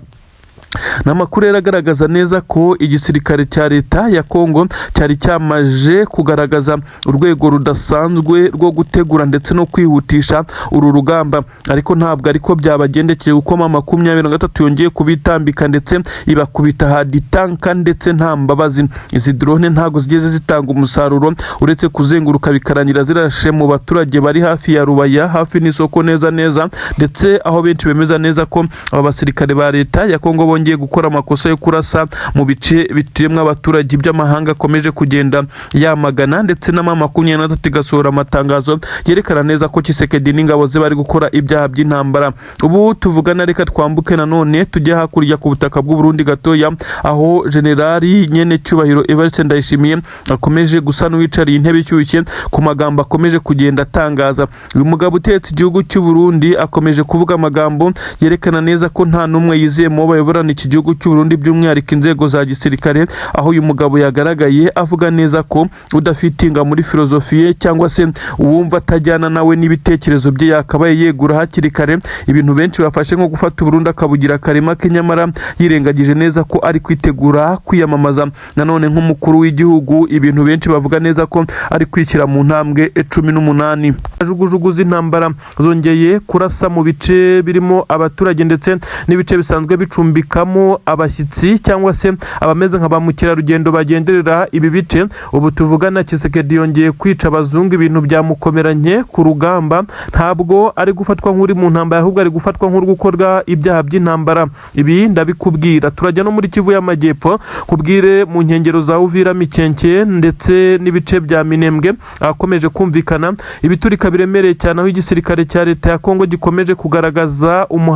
Ni amakuru rero agaragaza neza ko igisirikare cya leta ya Kongo cyari cyamaje kugaragaza urwego rudasanzwe rwo gutegura ndetse no kwihutisha uru rugamba, ariko ntabwo ariko byabagendekeye, kuko M23 yongeye kubitambika ndetse ibakubita haditanka ndetse nta mbabazi. Izi drone ntabwo zigeze zitanga umusaruro uretse kuzenguruka bikarangira zirashe mu baturage bari hafi ya Rubaya, hafi n'isoko neza neza, ndetse aho benshi bemeza neza ko aba basirikare ba leta ya Kongo bongeye gukora amakosa yo kurasa mu bice bituyemo abaturage, by'amahanga akomeje kugenda yamagana, ndetse na M23 igasohora amatangazo yerekana neza ko Tshisekedi n'ingabo ze bari gukora ibyaha by'intambara. Ubu tuvugana, reka twambuke nanone tujye hakurya ku butaka bw'u Burundi gatoya, aho generali nyene cyubahiro Evariste Ndayishimiye akomeje gusa n'uwicariye intebe ishyushye ku magambo akomeje kugenda atangaza. Uyu mugabo utetse igihugu cy'u Burundi akomeje kuvuga amagambo yerekana neza ko nta n'umwe yizeye mu bo bayoborana iki gihugu cy'u Burundi, by'umwihariko inzego za gisirikare, aho uyu mugabo yagaragaye avuga neza ko udafitinga muri filozofi ye cyangwa se uwumva atajyana nawe n'ibitekerezo bye yakabaye yegura hakiri kare. Ibintu benshi bafashe nko gufata Burundi akabugira akarima ke, nyamara yirengagije neza ko ari kwitegura kwiyamamaza nanone nk'umukuru w'igihugu, ibintu benshi bavuga neza ko ari kwishyira mu ntambwe 18. Kajugujugu z'intambara zongeye kurasa mu bice birimo abaturage ndetse n'ibice bisanzwe bicumbikamo abashyitsi cyangwa se abameze nka ba mukerarugendo bagenderera ibi bice. Ubu tuvugana, Tshisekedi yongeye kwica abazungu, ibintu byamukomeranye ku rugamba. Ntabwo ari gufatwa nk'uri mu ntambara, ahubwo ari gufatwa nk'uri gukora ibyaha by'intambara. Ibi ndabikubwira. Turajya no muri Kivu y'Amajyepfo, kubwire mu nkengero za Uvira, Mikenke ndetse n'ibice bya Minembwe, ahakomeje kumvikana ibiturika biremereye cyane, aho igisirikare cya leta ya Kongo gikomeje kugaragaza umuhanda.